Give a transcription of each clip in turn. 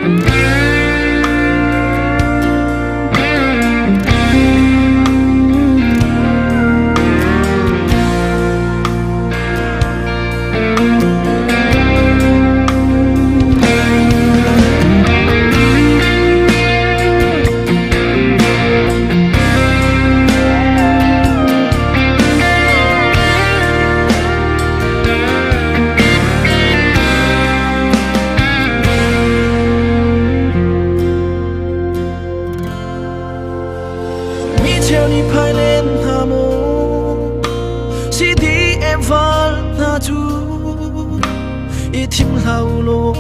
Mi cheu nih phai len hna maw CDM val hna cu i thim hlah u law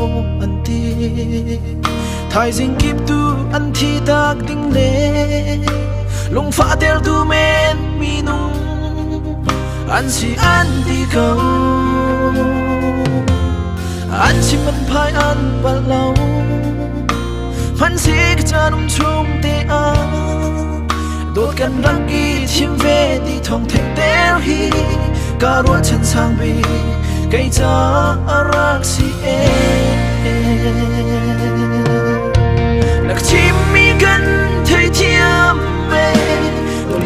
an ti. Thaizing kip tu an thi tak ding le lungfah tertu men minung an si an ti ko. An chim an phai an palh lo. Hmansik caan um chung te ah dawt kan rak i thim ve ti thawng theihter hi ka ruahchan sang bik kei ca a rak si e. Na ka chimmi kan theithiam e,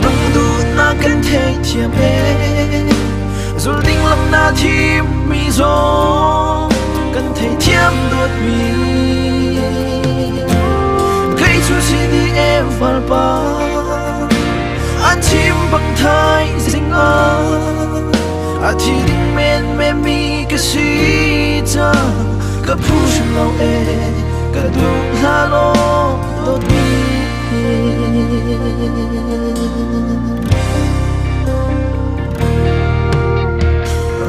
lungduhnak kan theithiam e, zul ding lam na thimmi zong kan theithiam dawtmi. Kei cu CDF valpa an chim bang thaizing ah a thi ding menmen mi ka si ca ka phu hrim lo e ka duh hlah law dawtmi.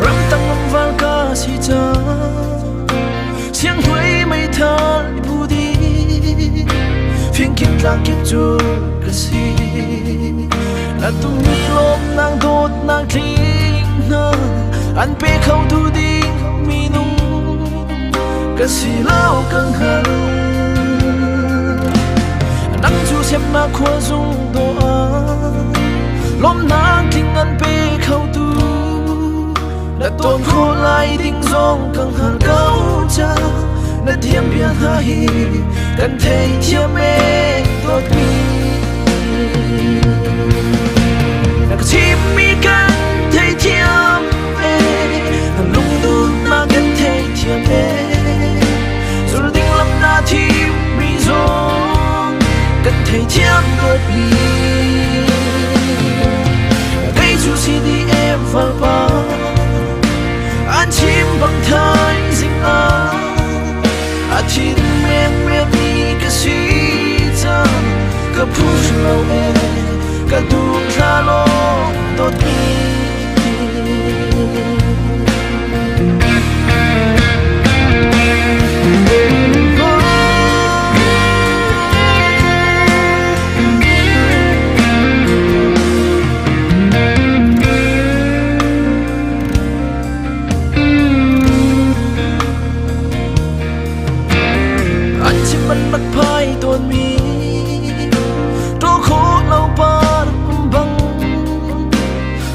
Ramtang lamval ka si cang sianghnuai meithal i bu dih fingkip tlangkip cu ka si na tumi lawmnak dawtnak tling hna an pe kho tu ding minung ka si lo ka hngal nang cu semnak khua zung dawh ah lawmnak tling an pe kho tu na tawn khawh lai ding zong ka hngal ko ca na thiam bia hna hi kan theithiam e dawtmi na ka chimmi kan theithiam e na lungduhnak kan theithiam e zul ding lam na thimmi zong kan theithiam dawtmi kei cu CDM valpa an chim bang thaizing ah a thin men mi ka si cang ka phu lo e ka duh thla law dawtmi. An chim an rak phai tawnmi ṭaw khawh lo par um bang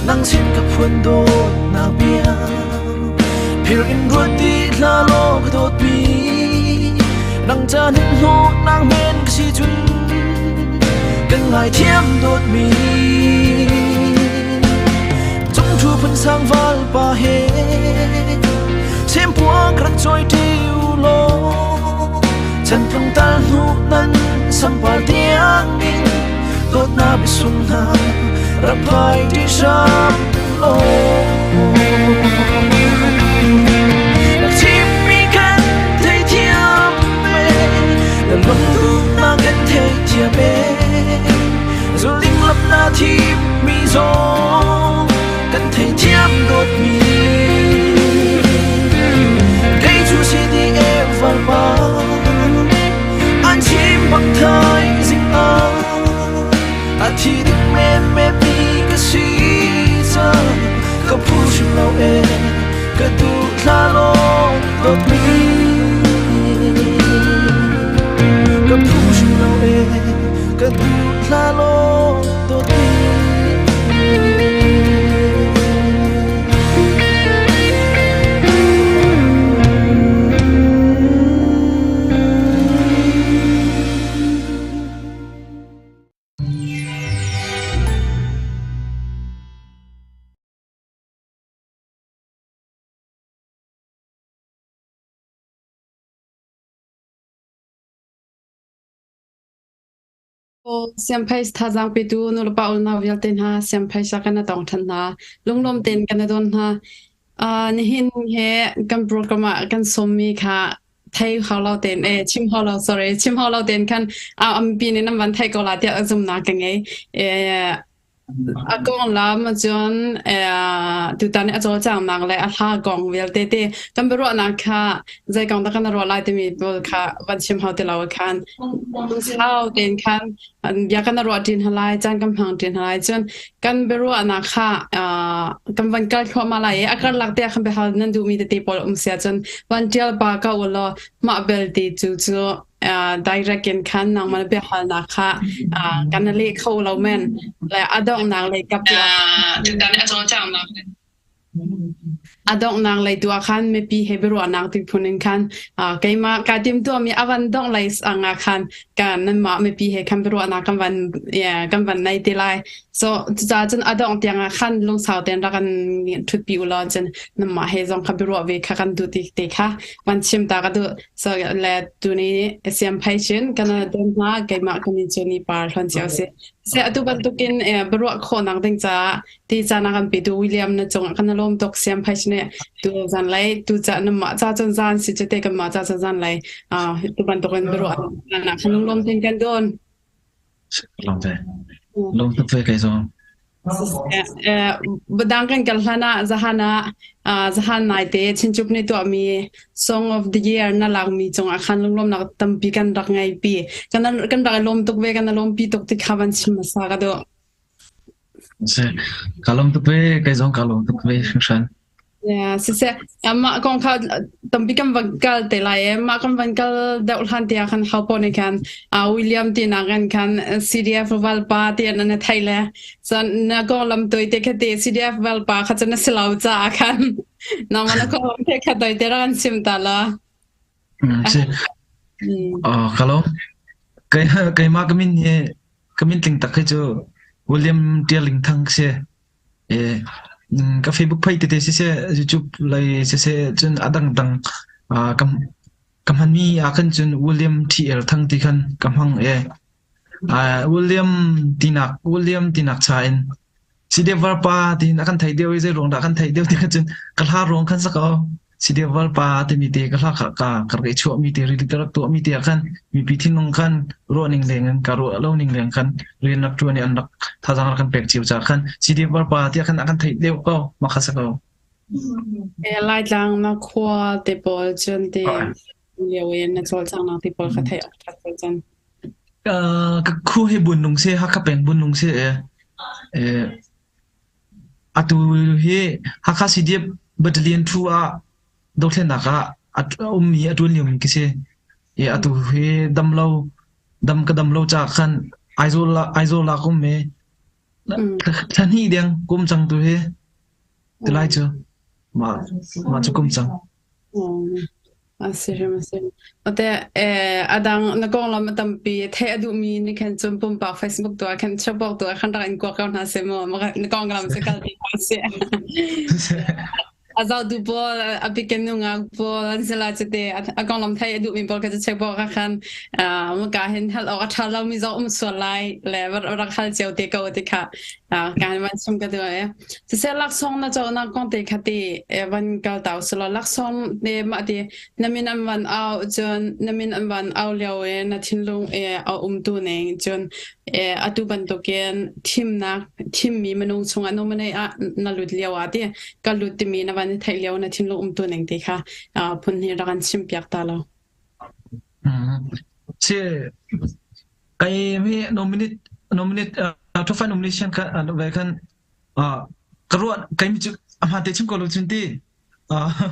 nang sin ka phuan dawtnak bia phir in ruat ti hlah law ka dawtmi nang ca hninhnawh nang men ka si cun kan ngaithiam dawtmi Cungṭhu phun sang valpa he sempuak rak cawi ṭi u law chantlung tal hnu nan sampar tiang in dawtnak biasung hna rak phai ṭi hram law. Rak chimmi kan theithiam e, na lungduhnak kan theithiam e. Zuling lam na thimmi zong kan theithiam dawtmi kei cu CDF valpa an chim bak thaizing ah a thi ding menmen mi ka si cang ka phu hrim lo e ka duh thla law dawtmi ka phu hrim lo e ka duh thla law dawtmi. Siamphei thazaang petu nulepa unau vialte hna siamphei sa kan tong ṭhan hna. Lunglawm tein kan don hna. Uh, nihin he kan program ah kan sawmmi kha thei hau lo tein eh chim hau lo sorry chim hau lo tein khan ampi nih nan van thei ko la tiah zumnak ka ngei. Eh, A konglam cun tutan i a cawlcanghnak le a hla kong vialte te kan biaruahnak kha zei kong dah kan ruah lai timi pawl kha van chim hau ti lo khan sau tein khan bia kan ruah ṭin hna lai, caan kan hmang ṭin hna lai. Cun kan biaruahnak kha kan van kal thluahmah lai i a karlak te ah khan biahal nan duhmi tete pawl um sia cun van ṭial pa ko u law mah belte cu cu direct in khan nangmah biahalnak kha kan leh kho lo men le a donghnak lei kap a donghnak lei tu ah khan mipi he biaruahnak ti phun in khan keimah ka tim tuahmi a van dongh lei sang ah khan ka nanmah mipi he khan biaruahnak kan van kan van nei te lai so cucaah cun a dongh tiang ah khan lungsau tein rak kan ṭhutpi u law cun nanmah he zong kha biaruah ve kha kan duh ti te kha van chim ta ka duh So le tuni siamphai chin kana don hna keimah ka min cu ni par hlon cio si. Se atu bantukin biaruah khawhnak ding caah ti caan a kan petu William na cungah kan lawm tuk siamphai chin tu zan lei tu ca na mah ca cun zan si cu te kan mah ca cun zan lei tu bantukin biaruah nak kan lawm tin kan don. Lawm ve. Lawm tuk ve kei zong. Badang kan kal hlan ah zahan ah zahan naite Chinchup nih tuahmi Song of the Year na lakmi cungah khan lunglawmnak tampi kan rak ngei pi. Kan kan rak i lawm tuk ve kan i lawmpi tuk ti kha van chim hmasa ka duh. Si, ka lawm tuk ve, kei zong ka lawm tuk ve hringhran. Yeah, siseh mah kong kha tampi kan van kal te lai e mah kan van kal deuh hlan tiah khan hau pawh nih khan uh, William ti nak in khan CDF valpa ti an na thei le cun na kong lam toi te kha te CDF valpa kha cun na si lo caah khan nangmah na kong lam te kha toi te rak kan chim ta la. Mm, si. Uh, ka lawm. Kei keimah ka min hi ka min tling tak hi cu William Tial Ling Thang si. Ka Facebook page tete siseh, YouTube lei siseh cun a dangdang ka ka hmanmi ah khan cun William TL Thang ti khan ka hmang i William tinak William tinak cha in Sidevar pa tiin a kan theih deuh i zei ruang dah kan theih deuh ti khan cun ka hla ruang khan si ko. Sideval pa timi te ka hla kha ka ka rak i chuahmi te rili ka rak tuahmi te ah khan mipi thinlung khan ruah ning leng in ka ruah lo ning leng khan rian rak ṭuan i an rak thazaang rak kan pek cio caah khan Sideval pa tiah khan a kan theih deuh ko mah kha si ko. E Laitlang na khua te pawl cun te lio in na cawlcanghnak te pawl kha theih a ṭhat ko cang. Ka khu hi Bunnung si Hakha peng Bunnung si e Atu hi Hakha CDF Battalion 2 ah dothlennak ah a ummi a ṭuan liomi ka si. I atu hi dam lo dam ka dam lo caah khan Aizawl ah Aizawl ah ka um i thla hnih deng ka um cang tu hi. Tulai cu mah mah cu ka um cang. A si hrim a si. Ate a dang na konglam a tampi theih a duhmi nih khan cun pumpak Facebook tu ah khan chapok tu ah khan rak in kuak ko hna seh mu. Na konglam cu kal ti hna seh. A zoh duh pawl a pikin nungak pawl an si la cute a konglam theih a duhmi pawl kha cu chapok ah khan maka hin hal awk a ṭha lomi zong um sual lai le rak hal cio te ko ti kha kan van sum ka duh e. Siseh laksawng na conak kong te kha ti van kal tau selaw laksawng te mah ti na min an van au cun na min an van au lio i na thinlung i a umtu ning cun atu bantukin thimnak thimmi minung chungah nominate ah na lut lio ah ti ka lut timi na van i theih lio na thinlung umtu ning ti kha phun hi rak kan chim piak ta lo. Si kai mi nominate nominate uh, to nomination kha ve khan ka ruah keimi cu a hmaan te chim ko lo cun ti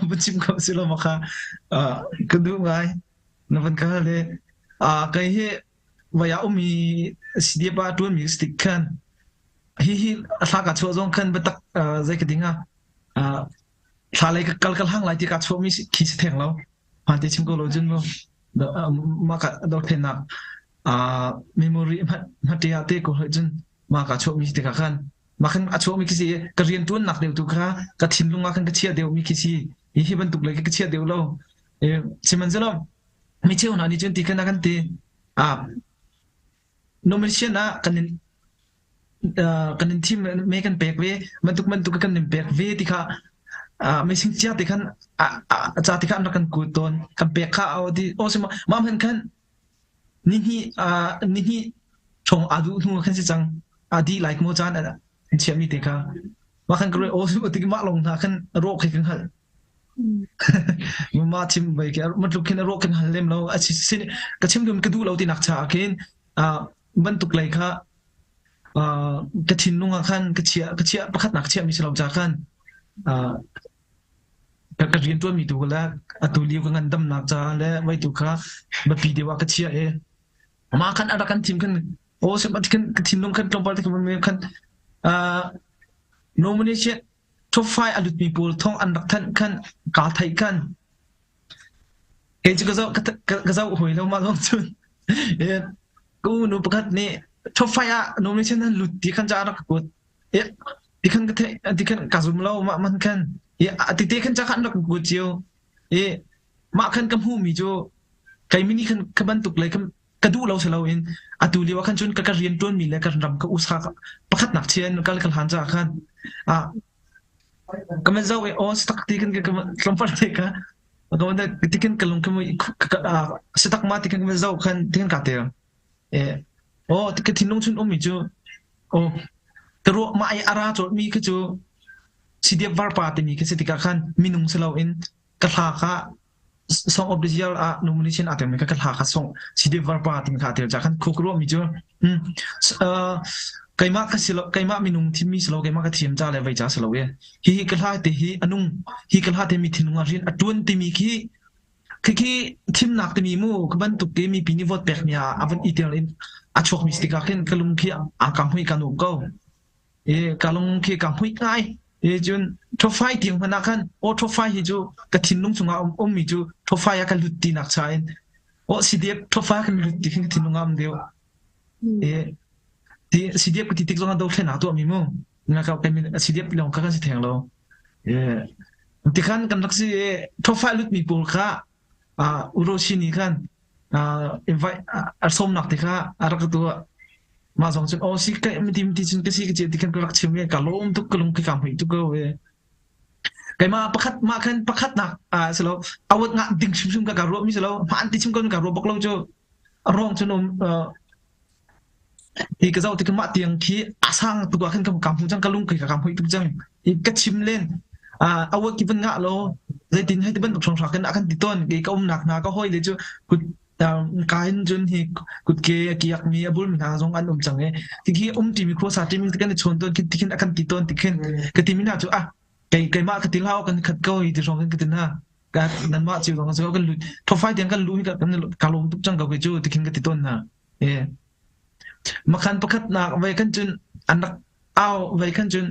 vun chim ko si lo ma kha ka duh ngai na van ka hal i kei hi vai ah ummi CDF ah ṭuanmi ka si tik khan hi hi a thla ka chuah zong khan biatak zei ka ding ah thla lei ka kal ka hlang lai ti ka chuahmi khi si theng lo hmaan te chim ko lo cun mu mah ka dothlennak memory hmate ah te ko cun mah ka chuahmi tikah khan mah khan a chuahmi khi si ka rian ṭuannak deuh tu kha ka thinlung ah khan ka chiah deuhmi khi si hi hi bantuk lei ka chiah deuh lo sihmanhsehlaw mi cheu hna nih cun ti khan a kan ti ah Nomination ah kan in kan in thim me kan pek ve bantuk bantuk kan in pek ve ti kha meising cia te khan ca te kha an rak kan kut tawn kan pek kha ti o sima mam han khan ni hnih ni hnih chong aa duh hnu khan si cang a di like mo caan an chiahmi te kha mah khan ka ruai o ti mah long hna khan rawh khi kan hal ma chim bai ke matluk khin rawh kan hal lem lo a sin ka chim dum ka duh lo ti nak cha khin bantuk lei kha ka thinlung ah khan ka chia ka chia pakhat nak chia mi si lo cha khan ka ka rian tuan mi tu le atu liu ka ngan dam nak cha le vai tu kha biapi deuh ah ka chia e ma khan a rak kan thim khan o sem khan ka thinlung khan tlawmpal te khan nomination top 5 a lutmi pawl thong an rak thanh khan kaa theih khan kei cu ka zoh ka zoh hoi lo mah lawng cun ka unu pakhat nih top 5 ah nomination an lut ti khan ca rak ka kuat ti khan ka theih ti khan ka zum lo mah man khan ti te khan ca khan rak ka kuat cio i mah khan ka hmuhmi cu kei mini khan ka bantuk lei ka duh lo si loin atu lio ah khan cun ka ka rian ṭuanmi le kan ram ka usa pakhat nak chian kal ka hlan caah khan ah ka man zoh i aw tak ti kan ka tlawmpal te ka ka man ti kan ka lung ka si tak ma ti kan ka zoh khan ti kan ka tel e aw ka thinlung chun ummi cu aw ka ruah ma ai ara chawt mi kha cu CDF varpa timi khi si tikah khan minung si loin ka hla kha Song of the Year ah nomination aa telmi kha ka hla kha song CDF varpa timi kha aa tel caah khan khua ka ruahmi cu keimah ka si lo keimah minung thimmi si lo keimah ka thiam ca le vei ca si lo e hi hi ka hla te hi a nung hi ka hla te mi thinlung ah rian a tuan timi khi khi khi thimnak timi mu ka bantuk te mipi nih vote pek mi ah a van i tel in a chuak mi si tikah khin ka lung khi a ka hmui ka nuam ko I ka lung khi ka hmuih ngai. I cun ṭhawfai tiang hmanh ah khan aw ṭhawfai hi cu ka thinlung chungah um ummi cu ṭhawfai ah ka lut tinak cha in aw CDF ṭhawfai kan lut ti khin ka thinlung ah um deuh. I ti CDF ka ti tik zongah dothlen ah tuahmi mu. Nga ka kai min CDF lawng kha kan si theng lo. I tikhan kan rak si i ṭhawfai lutmi pawl kha Uroshi nih khan invite a sawmnak te kha a rak tuah. Mah zong cun aw si ka ti ti cun ka si ka ti khan ka rak chim i ka lawm tuk ka lung ka hmuih tuk ko e. Keimah pakhat mah khan pakhat nak silo awat ngah ding hrimhrim ka ka ruah mi silo hmaan ti chim ko ka ruah bak lo cu a ruang cun um Hi ka zoh tik mah tiang khi a sang tuk ah khan ka hmu cang ka lung ka hmuih tuk cang. I ka chim len awat ki van ngah lo zeitin hei ti bantuk hrawng khin a kan ti tawn i ka umnak hna ka hawi le cu kut ka hin cun hi kutke a kiak mi a bul mi hna zong an um cang i ti khi um ti mi khua sa ti mi kan i chawn tawn khi ti khin a kan ti tawn ti khin ka ti mi hna cu ah kei keimah ka ti hlah kan khat ko hi ti hrawng khin ka ti hna ka nanmah cio zong kan lut thofai tiang kan lu hi ka lawm tuk cang ko kei cu ti khin ka ti tawn hna E. Makhan pakhat nak vei khan cun an rak au vei khan cun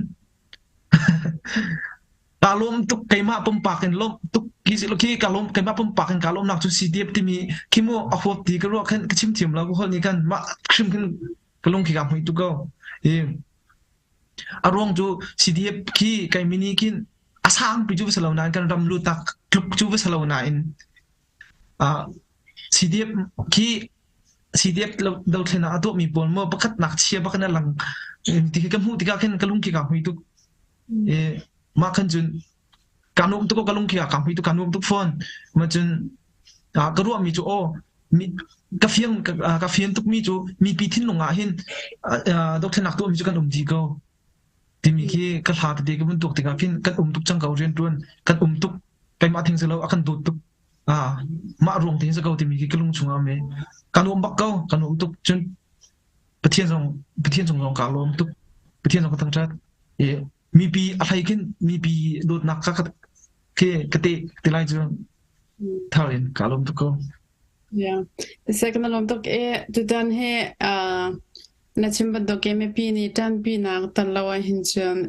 ka lawm tuk keimah pumpak in lawm tuk ki si khi ka lawm keimah pumpak in ka lawm nak cu CDF timi khi mu a huap ti ka ruah khan ka chim thiam lo ka hol ni kan mah hrim khin ka lung khi ka hmui tuk ko i a ruang cu CDF khi kai mini khin a sang pi cu va si lo nain kan ram lu tak tluk cu va si lo nain CDF khi CDF dothlennak a tuahmi pawl maw pakhat nak chia bak in a lang ti khi ka hmuh tikah khin ka lung khi kaa hmui tuk. I mah khan cun kaa nuam tuk ka lung khi kaa hmui tuk kaa nuam tuk fawn. Mah cun ka ruahmi cu aw ka fiang ka fian tukmi cu mipi thinlung ah hin dothlennak tuahmi cu kan um dih ko timi khi ka hla tete ka vun tuak tikah khin kan um tuk cang ko riantuan kan um tuk keimah thing si lo a kan dawt tuk ah mah ruang te hin ko timi khi ka lung chungah um i ka nuam bak ko ka nuam tuk cun Pathian zong Pathian zong zong ka lawm tuk Pathian zong ka thangṭhat i mipi a hlei khin mipi dawtnak ka ke ka te te lai cu thar in ka lawm tuk ko Yeah. Second lawm tuk e tutan he uh, Na chim bantuk in mipi nih ṭanpinak tel lo ahhin cun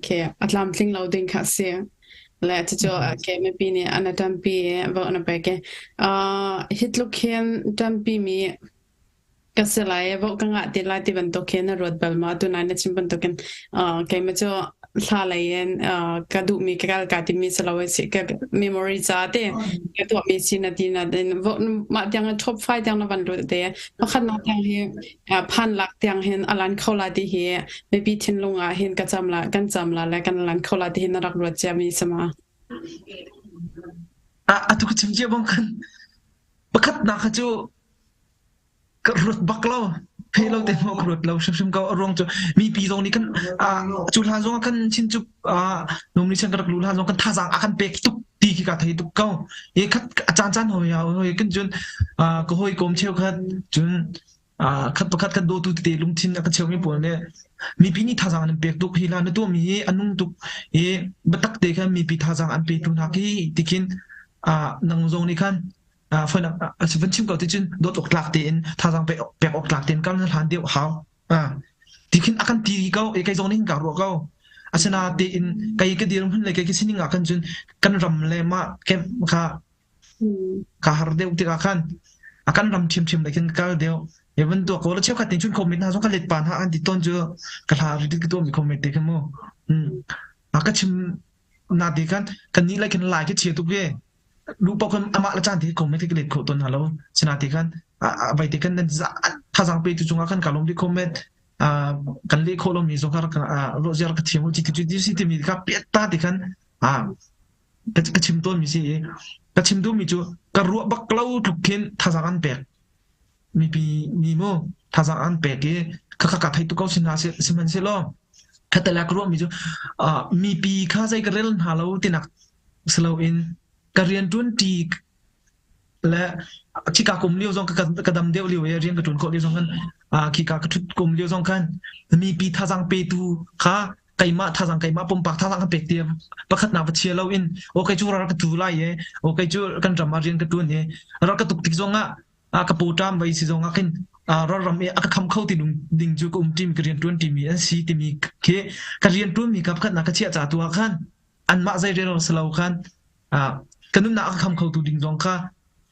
khi a tlamtling lo ding kha a si. Le cucu khi mipi nih an i ṭanpi i vote na pek i hi tluk hin ṭanpimi ka si lai i vote ka ngah ti lai ti bantuk hin na ruat bal maw? Tunai na chim bantukin keimah cu. hla lei in ka duhmi ka kal ka timi si lo si ka memory ca te ka tuahmi si na ti na din mah tiang top 5 tiang na van lut te pakhat nak tiang hi phan lak tiang hin alan kho la ti hi mipi thinlung ah hin ka cam la kan cam la le kan lan kho la ti hin na rak ruat cia mi sama. Atu ka chim cia bang khan pakhat nak kha cu ka ruat bak lo phe lo te mo ka ruat lo hrimhrim ko a ruang cu mipi zong nih kan cu hlan zong ah kan chin cu nomination ka rak lu hlan zong kan thazaang a kan pek tuk ti khi ka thei tuk ko e khat a caan caan hoi hoi kan cun ka hoi kom cheu khat cun khat pakhat kan dawtu tete lungthin a ka cheumi pawl nih mipi nih thazaang an pek tuk hi la na tuahmi hi a nung tuk i biatak te khan mipi thazaang an petu hna khi tikhin nang zong nih khan foinak van chim ko ti cun dawt awk tlak tein thazaang pek awk tlak tein kal na hlan deuh hau tikhin a kan ti ko e kei zong nih ka ruah ko asina tein kei ka dir hmun le kei ka sining ah khan cun kan ram le mah camp kha ka har deuh tikah khan a kan ram ṭhiamṭhiam le khin kal deuh even tuah ko la cheukhat nih cun comment hna zong ka let pa hna an ti tawn cu ka hla ri ka tuah mi comment te kha mu a ka chim na ti kan kan ni lai khin lai ke chia tuk ve lu pau kan amah la chan ti comment ka let kho ton hna lo sina ti kan vai te kan nan thazang pe tu chungah kan ka lom bi comment kan le kho lo mi zong ka ro ziar ka thiam ti ti ti ti mi ka piat ta ti khan ka chim tawnmi si i ka chim duhmi cu ka ruah bak lo tluk khin thazaang an pek mipi nih mu thazaang an pek i khakha ka thei tuk ko sin hna sihmanhsehlaw khatala ka ruahmi cu mipi kha zei ka rel hna lo tinak si loin ka rian ṭuan ṭi le khika kum lio zong ka dam deuh lio i rian ka ṭuan khawh lio zong khan khika ka ṭhut kum lio zong khan mipi thazaang petu kha keimah thazaang keimah pumpak thazaang kan pek ti pakhat nak va chia lo in o kei cu ral ka tu lai e o kei cu kan ram ah rian ka tuan e ral ka tuk tik zong ah ka pawṭam vai si zong ah khin ral ram i a ka kham kho ti ding cu ka um ṭim ka rian ṭuan ṭimi an si timi khi ka rian ṭuan mi ka pakhat nak ka chiah ca tu ah khan anmah zei rian si lo khan ka nunnak a ka kham kho tu ding zong kha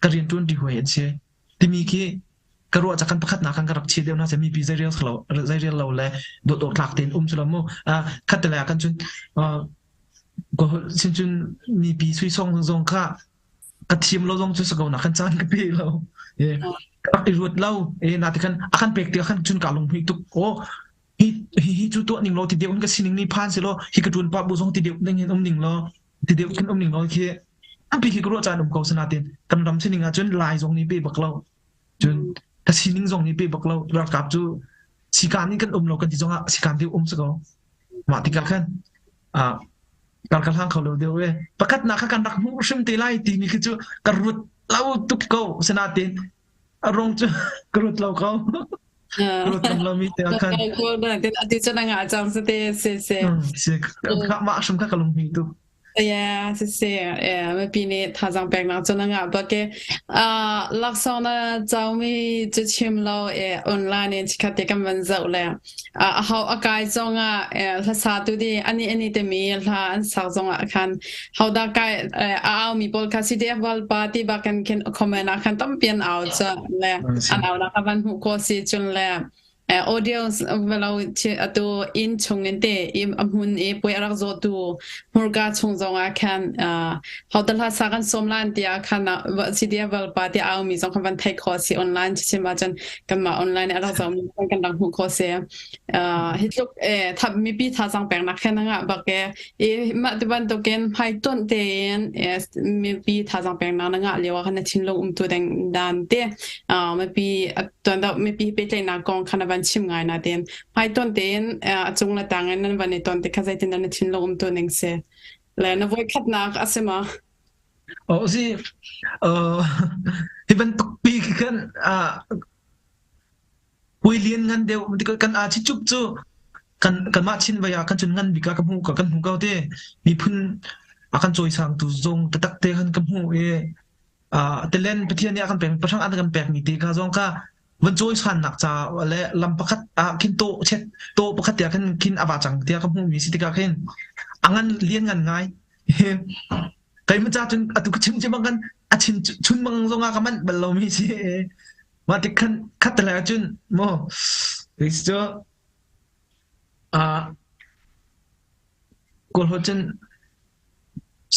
ka rian ṭuan ṭi huai an si timi khi ka ruah cak kan pakhat nak kan ka rak chia deuh na mipi zei rel lo zei rel lo le dawt awk tlak tein um cu lo mu khat te le kan cun sin cun mipi sui song zong kha ka thiam lo zong cu sako na kan caan ka pe lo e rak i ruat lo e na ti khan a kan pek ti khan cun ka lung hui tuk o hi hi cu tuah ning lo ti deuh in ka sining ni phan si lo hi ka tuan pa bu zong ti deuh ning in um ning lo ti deuh khin um ning lo khi ampi khi ka ruah caan um ko sanatin kan ram sining ah cun lai zong nih pe bak lo cun ka sining zong nih pe bak lo ralkap cu sikaan in kan um lo kan ti zong ah sikaan deuh um si ko mah tikah khan ah kar ka hlang kho lo deuh e pakhat nak kha kan rak hmuh hrim te lai timi khi cu ka rut lo tuk ko sanatin a rong cu ka rut lo ko rut lo mi te khan ati cu na ngah cang se te se se se mah hrim kha ka lung hmi tuk Yeah, si si. Yeah, mipi nih thazaang peknak cu na ngah bak i uh, laksawng na comi cu chim lo i online in chikkhat te kan van zoh le uh, a ho a kai zong ah hlasa tu di ani ani temi hla an sak zong ah khan hodah kai a au mi pawl kha CDF valpa ti bakin khin comment ah khan tampi an au cu le an au nak van hmuh ko si cun le audience velo atu inn chung in te a hmun i puai a rak zawtu hmurka chung zong ah khan hotel hla sa kan som lan tiah khan CDF valpa ti au mi zong khan van theih khawh si online chim ah cun kanmah online a rak zawmi kan rak hmuh khawh si hi tluk thap mipi thazang peknak khan ngah bak e i mah ti bantukin hmaitonh tein mipi thazaang peknak na ngah lio ah khan na thinlung umtu ding dan te mipi tuan deuh mipi pehtlaihnak kong kha na van chim ngai na tein hmaitonh tein a cung le tang in nan van i ton ti kha zeitin dah na thinlung umtu ning si le na voikhatnak a si ma Oh si hi bantuk pi khan Puai lian ngan deuh kan aa chicup cu kan kanmah Chin vai ah kan cun ngan bik ah ka hmuh kan hmu ko te miphun a kan cawisangtu zong taktak te khan ka hmuh i telen Pathian nih a kan pek pahrang an kan pek mi te kha zong kha van cawisannak ca le lam pakhat ah khin to chet to pakhat tiah khin khin ava cang tiah ka hmuh mi si tikah khin a ngan lian ngan ngai keimah ca cun atu ka chim chim bang kan a chin chun bang zong ah ka manh bal lo mi si Mah tik khan khat te lai ahcun maw cu ah Kawl holh cun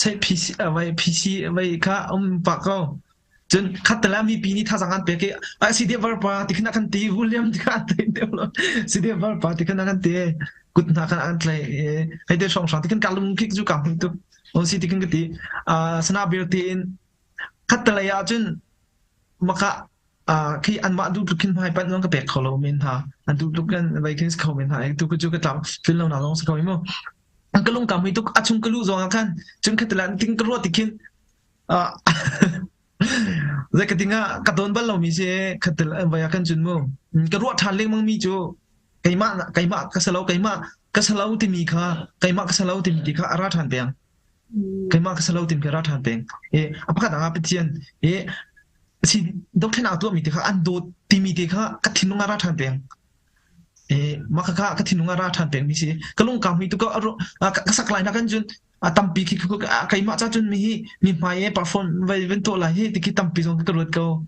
sei PC vai PC vai kha um pah ko. Cun khat tala mipi nih thazaang an pek i a CDF varpa ti khin a kan ti William ti kha an ti deuh lo. CDF varpa ti khin a kan ti kut hna khan an tlai i hei te hrawng hrang ti khin ka lung kik cu ka hmu tuk. On si ti khin ka ti. Sana bir ti in khat talei ah cun maka khi anmah duh tluk khin hmai panh zong ka pek kho lo men hna. An duh tluk kan vai khin kho men hna. Tu ku cu ka tlam tlin lo na zong si ko i mu. Ka lung ka mui tuk a chung ka lu zong ah khan cun khat lan ting ka ruat ti khin Zei ka ding ah ka don bal lomi si khatil vai ah kan cun mu. Ka ruah ṭhan lengmang mi cu keimah keimah ka salo keimah ka salo timi kha keimah ka salo timi ti kha a ra ṭhan peng. Keimah ka salo timi kha a ra ṭhan peng. E a pakhat ah Pathian e si dothlennak tuahmi ti kha an dawt timi te kha ka thinlung ah ra ṭhan peng. E mah kha ka thinlung ah ra ṭhan peng mi si. Ka lung ka hmui tu ka ka sak lai na kan cun a tampi khi keimah ca cun mi hi mi hmai e perform vai van tuah lai hi ti khi tampi zong ka ruat ko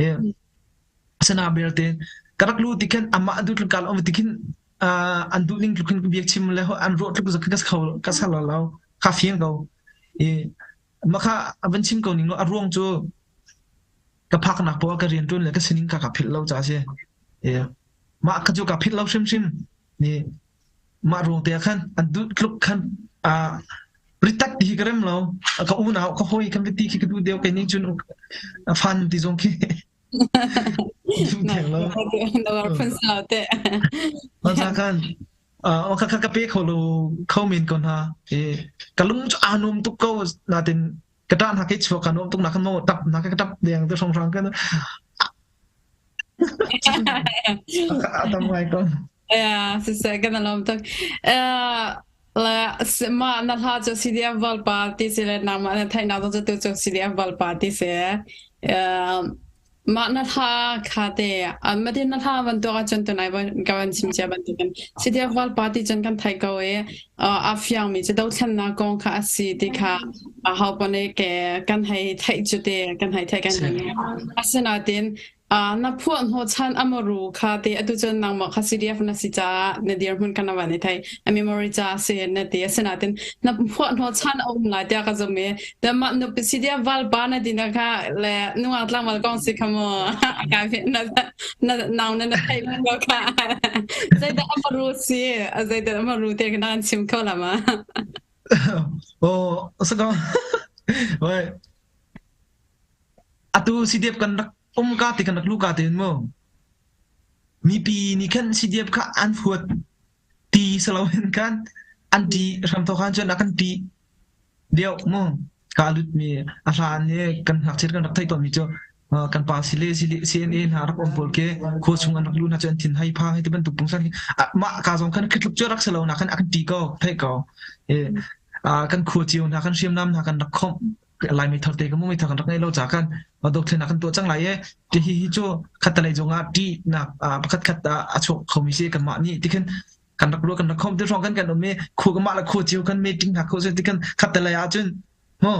e sana belte ka rak lu ti khan amah du tluk kal om ti khin an duh ning tluk khin biak chim le an ruah tluk zak ka kho ka sal lo kha fiang ko e makha van chim ko ning lo a ruang cu ka phak nak po ka rian tuan le ka sining ka ka philh lo cha si e mah ka cu ka philh lo hrim hrim ni Mah ruang te ah khan an duh tluk khan aa ritat ti hi ka rem lo. Ka unau ka hawi kan ti khi ka duh deuh kei nih cun a fan ti zong khi duh theng lo. Na war phun lo te. Masa khan ka ka ka pe kho lo kho men ko hna. E ka lung cu aa nuam tuk ko natin ka ṭah hna ke chuak ka nuam tuk na kan mo tap na ka tap deng te hrong hrang kan a tam ngai ko. Yeah, siseh kan alom tuk. Uh, la ma na hla cu CDF valpa ti si le nangmah na theihnak zong cu tu cu CDF valpa ti si. Uh, mah na hla kha te ma tin na hla bantuk ahcun tunai ka van chim cia bantukin CDF valpa ti cun kan theih ko i a fiang mi cu dothlennak kong kha a si ti kha a ho pone ke kan hei theih cu te kan hei theih kan hei asinain Na phuah hnawhchan a muru kha te atu cun nangmah kha CDF na si caah na dirhmun kha na van i thei. A memory ca si na ti. Asinain na phuah hnawhchan a um lai tiah ka zum i mah nupi CDF valpa na ti na kha le nungak tlangval kong si kha mu ka na na nau na na theih lo kha zeidah a maru si zeidah a maru te na kan chim kho la ma? Oh, saka. Wai. Atu CDF kan rak um ka ti kan rak lu ka tiin mu mipi nih khan CDF kha an huat ti saloin khan an ṭih hramthawk khan cun a kan ṭih deuh mu ka lut mi a hlan i kan ngakchiat kan rak theih tawn mi cu kan pa sile CNA hna rak um pawl ke khua chung an rak lu hna cu an thin hai phang hi ti bantuk pungsan hi mah ka zong khan khitluk cu rak si lo na khan a kan ṭih ko theih ko kan khua cio hna kan hriamnam hna kan rak khomh Laimi thar te ka mu thar kan rak ngei lo ca kan dothlen kan tuah cang lai e ti hi hi cu khatalei zongah ṭihnak pakhat khat a chuak khomi si kanmah nih tikhin kan rak ruah kan rak khom ti hrawng kan kan um i khu mah le khu cio kan meeting hna kho tikhin khatalei ah cun mu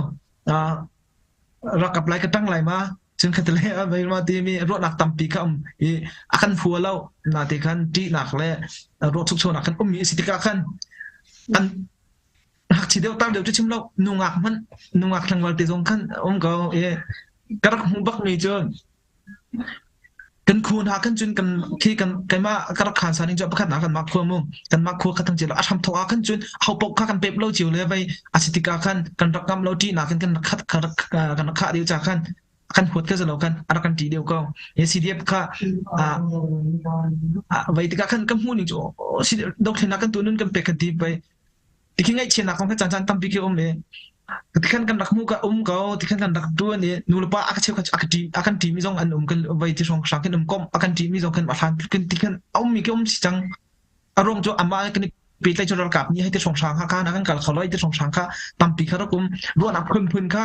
rakap lai ka tang lai ma cun khatalei ah vei ma ti mi ruahnak tampi kha um i a kan hua lo na te khan ṭihnak le ruah chukchonak kan um mi si tikah khan an ngakchia deuh tar deuh cu chim lo nungak hmanh nungak tlangval te zong khan um ko i ka rak hmuh bak mi cu kan khu hna kan cun kan khi kan keimah ka rak khan sa ning cu pakhat na kan mah khua mu kan mah khua kha thang cio a hram thok ah khan cun ho pok kha kan pep lo cio le vai a si tikah khan kan rak ngam lo ṭi na kan kan khat kan rak kan rak khah deu cha khan kan huat ka zalo kan a rak kan ṭi deu ko CDF kha vai tikah khan ka hmuh ning cu dothlen kan tu nun kan pek kan ti vai Tikhi ngaihchiatnak kong kha caan caan tampi khi um i tikhan kan rak hmuh ka um ko tikhan kan rak tuan i nu le pa a ka cheukhat a ka ṭi a kan ṭimi zong an um kan vai ti hrawng hrang kan um kom a kan ṭimi zong kan hlan kan tikhan a ummi khi um si cang a ruang cu amah kan i pehtlaih cu ralkap nih hei ti hrawng hrang kha kana kan kal kho lo ti hrawng hrang kha tampi kha rak um ruahnak phunphun kha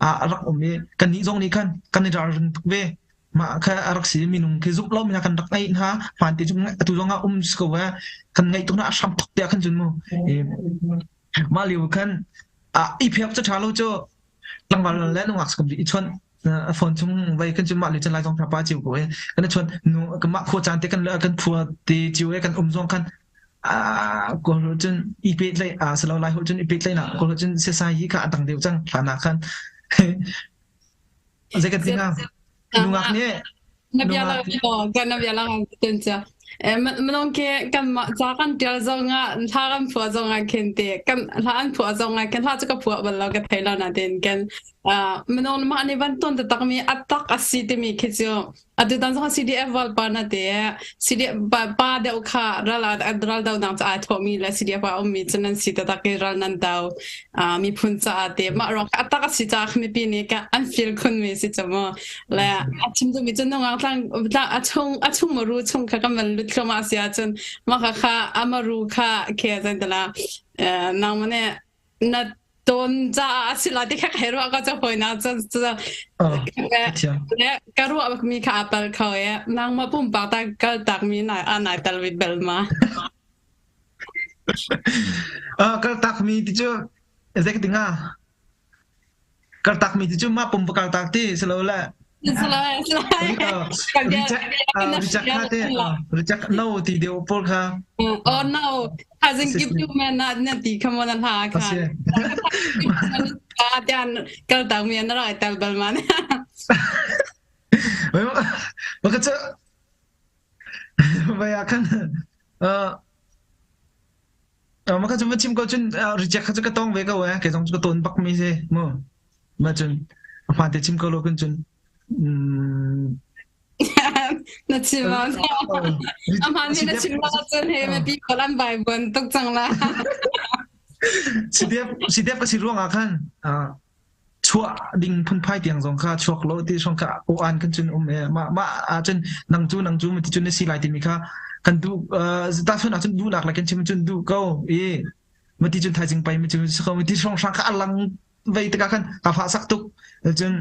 a rak um i kannih zong nih khan kan i ralring tuk ve mah kha a rak si minung khi zumh lo mi kan rak ngeih hna hmaan te cu atu zong ah um si ko eh kan ngeih tuk na a hram thok te khan cun mu mah lio khan a i phek cu tha lo cu tlangval le nungak skum i chon a phone chung vai kan cu mah le chan lai zong pa chiu ko eh kan chon nu mah khua caan te kan kan phua te chiu eh kan um zong khan. Kawl holh cun i pehtlaih a si lo Lai holh cun i pehtlaihnak Kawl holh cun sesai hi kha a dang deuh cang hlan ah khan. Zei kan ti hnga? Nungak nih Na bia lang kan na bia lang ten cha. Manong ke kan ma ca kan tial zong ah hla kan phuah zong ah khin te kan hla an phuah zong ah khin hla cu ka phuah bal lo ka thei lo na ten kan manong mah nih van ton tak mi atak asi timi khi cu Atutan zong CDF valpa na te CDF pa deuh kha ral ral do nang ca thawmi le CDF a ummi cu nan si taktak i ral nan do miphun caah te mah ruang a tak a si caah mipi nih ka an feel khun mi si cu mu le a chim duhmi cu nungak tlang a chung a chung maru chung kha kan van lut thluahmah si ahcun mah kha kha a maru kha khe zan tala nang mane na tawn caah a si la ti kha ka hei ruah ko cu hawi na cun ka ruah bak mi kha aa pal kho e nangmah pumpak ta kal tak mi na a nai tal bit bel ma kal tak mi ti cu zei ka tinga kal tak mi ti cu mah pum kal tak ti si lo le Reject kha te reject no ti deuh pawl kha Oh no Hazin give you man na na ti kha mo na hla kha tian kal tak mi na rai tal bal man Maka cu vai ah khan maka cu va chim ko cun reject kha cu ka tong ve ko eh ke zong cu ka ton bak mi si mu Ma cun a hmaan te chim ko lo kun cun na chim a hmaan mi na chim lo cun he mipi pawl an vai buan tuk cang la. CDF CDF ka si ruang ah khan chuah ding phunphai tiang zong kha chuak lo ti song kha o an kan cun um e ma ma ah cun nang cu nang cu ti cun na si lai timi kha kan du ta chun ah cun duhnak le kan chim cun du ko i mati cun thaizing pai mi cu ti hrong hrang kha alang vei tikah khan ka fah sak tuk cun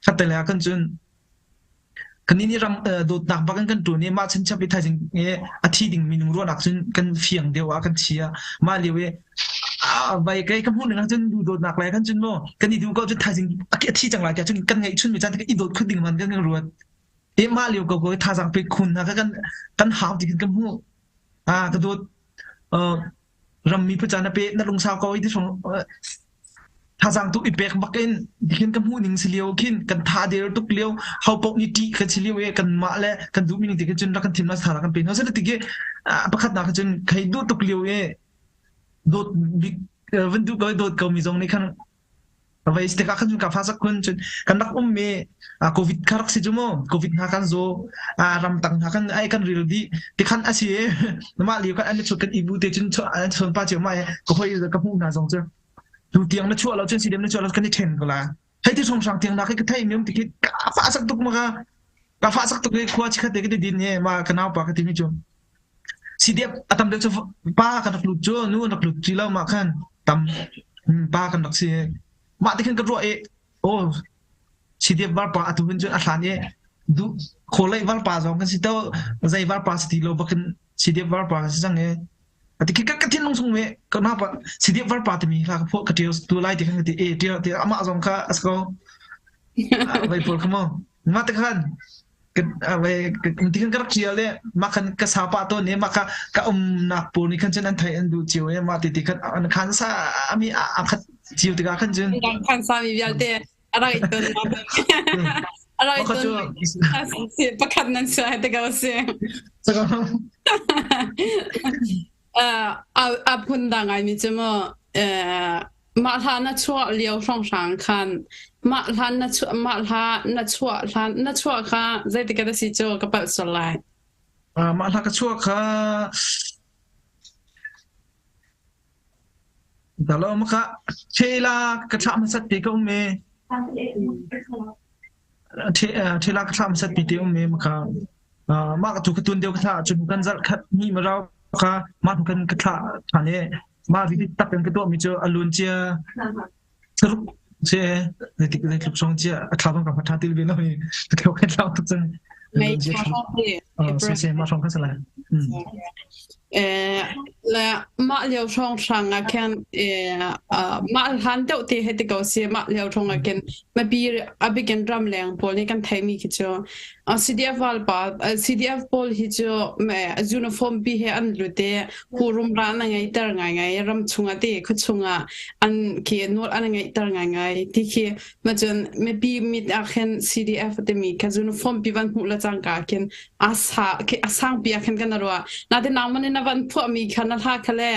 khatte le ah khan cun kan nih ram dawtnak bak in kan ṭuan i mah chinchap i thaizing i a thi ding minung ruahnak cun kan fiang deuh ah kan chia mah lio i vai kai ka hmuh ning ah cun du dawtnak lai kan cun maw kan i duh ko cun thaizing a thi cang lai tiah cun kan ngeih chun mi caan i dawt khun ding man kan kan ruat i mah lio ko ko thazaang pe khun hna kan kan hau ti kan hmuh a ka dawt rammi phuca na pe na lungsau ko i ti thazaang tuk i pek bak in khin ka hmuh ning si lio khin kan tha der tuk lio ho paoh nih ṭih kan si lio i kan mah le kan duh mi ning ti khin cun rak kan thim na tha kan pe hna se ti ki pakhat nak cun khei duh tuk lio i dawt bik van duh ko dawt ko mi zong nih khan Vai si tikah khan cun ka fa sak kun cun kan rak um mi covid kha rak si cu mu covid hna kan zaw ramtang hna kan ai kan ril dih tikhan a si mah lio kan an chut kan ibu te cun an chon pa cio mai ka hoi ka hmuh hna zong cu tu tiang na chuah lo cun sidem na chuah lo kan i then ko la hei ti song sang tiang na ka thei mi um ti khi ka fa sak tuk ma ka ka fa sak tuk khua chi khat te ka din ye ma ka nau pa ka ti mi cu CDF a tam deuh cu pa kan rak lut cu nu an rak lut ti lo mah khan tam pa kan rak si mah ti khan ka ruah i oh CDF varpa atu hin cun a hlan i duh khawlei varpa zong kan si to zei varpa si ti lo bakin CDF varpa kan si cang i ati khi ka thinlung chung me ka na pa CDF varpa timi hla ka phuah ka tial tu lai ti khan ka ti e tial ti amah zong kha as ko vai pawl kha mo mah te khan ti kan ka rak ṭial i mah khan ka sa pah tawn i mah kha ka umnak pawl nih khan cun an theih an duh cio i mah ti ti khan an khan sa mi a khat cio tikah khan cun khan sa mi vialte a rak i ton a rak i ton pakhat nan suai te ko si a phun dang ai mi cu mu Mah hla na chuah lio hrawnghrang khan mah hla na chuah mah hla na chuah hlan na chuah kha zeitik ah si cu ka palh sual lai. Uh, mah hla ka chuah kha Dalo maka thela ka thlah hmasat ti ka um e. Thela ka thlah hmasat ti te um e maka mah ka tu ka tun deuh ka thlah cun kan zarh khat ni marau kha mah kan ka thlah than e mah ri tak in ka tuah mi cu a lun cia thlaruk che zeitik zeitluk song cia a thla bang ka tha til ve lo hi ka theu khat lau tuk cang Mei se se ma song kha sala. Le mah lio hrawnghrang ah khin mah hlan deuh te hei ti ko si mah lio hrawng ah khin mipi a bikin ramleng pawl nih kan theimi khi cu CDF valpa CDF pawl hi cu uniform pi he an lut i hurum ra an ngeihter ngaingai ram chungah ti khuachung ah an khi nawl an ngeihter ngaingai ti khi macun mipi mit ah khin CDF timi kha uniform pi van hmuh le cangka khin a sa khi a sangpi ah khin kan ruah natin nangman in na van phuahmi kha na hla kha le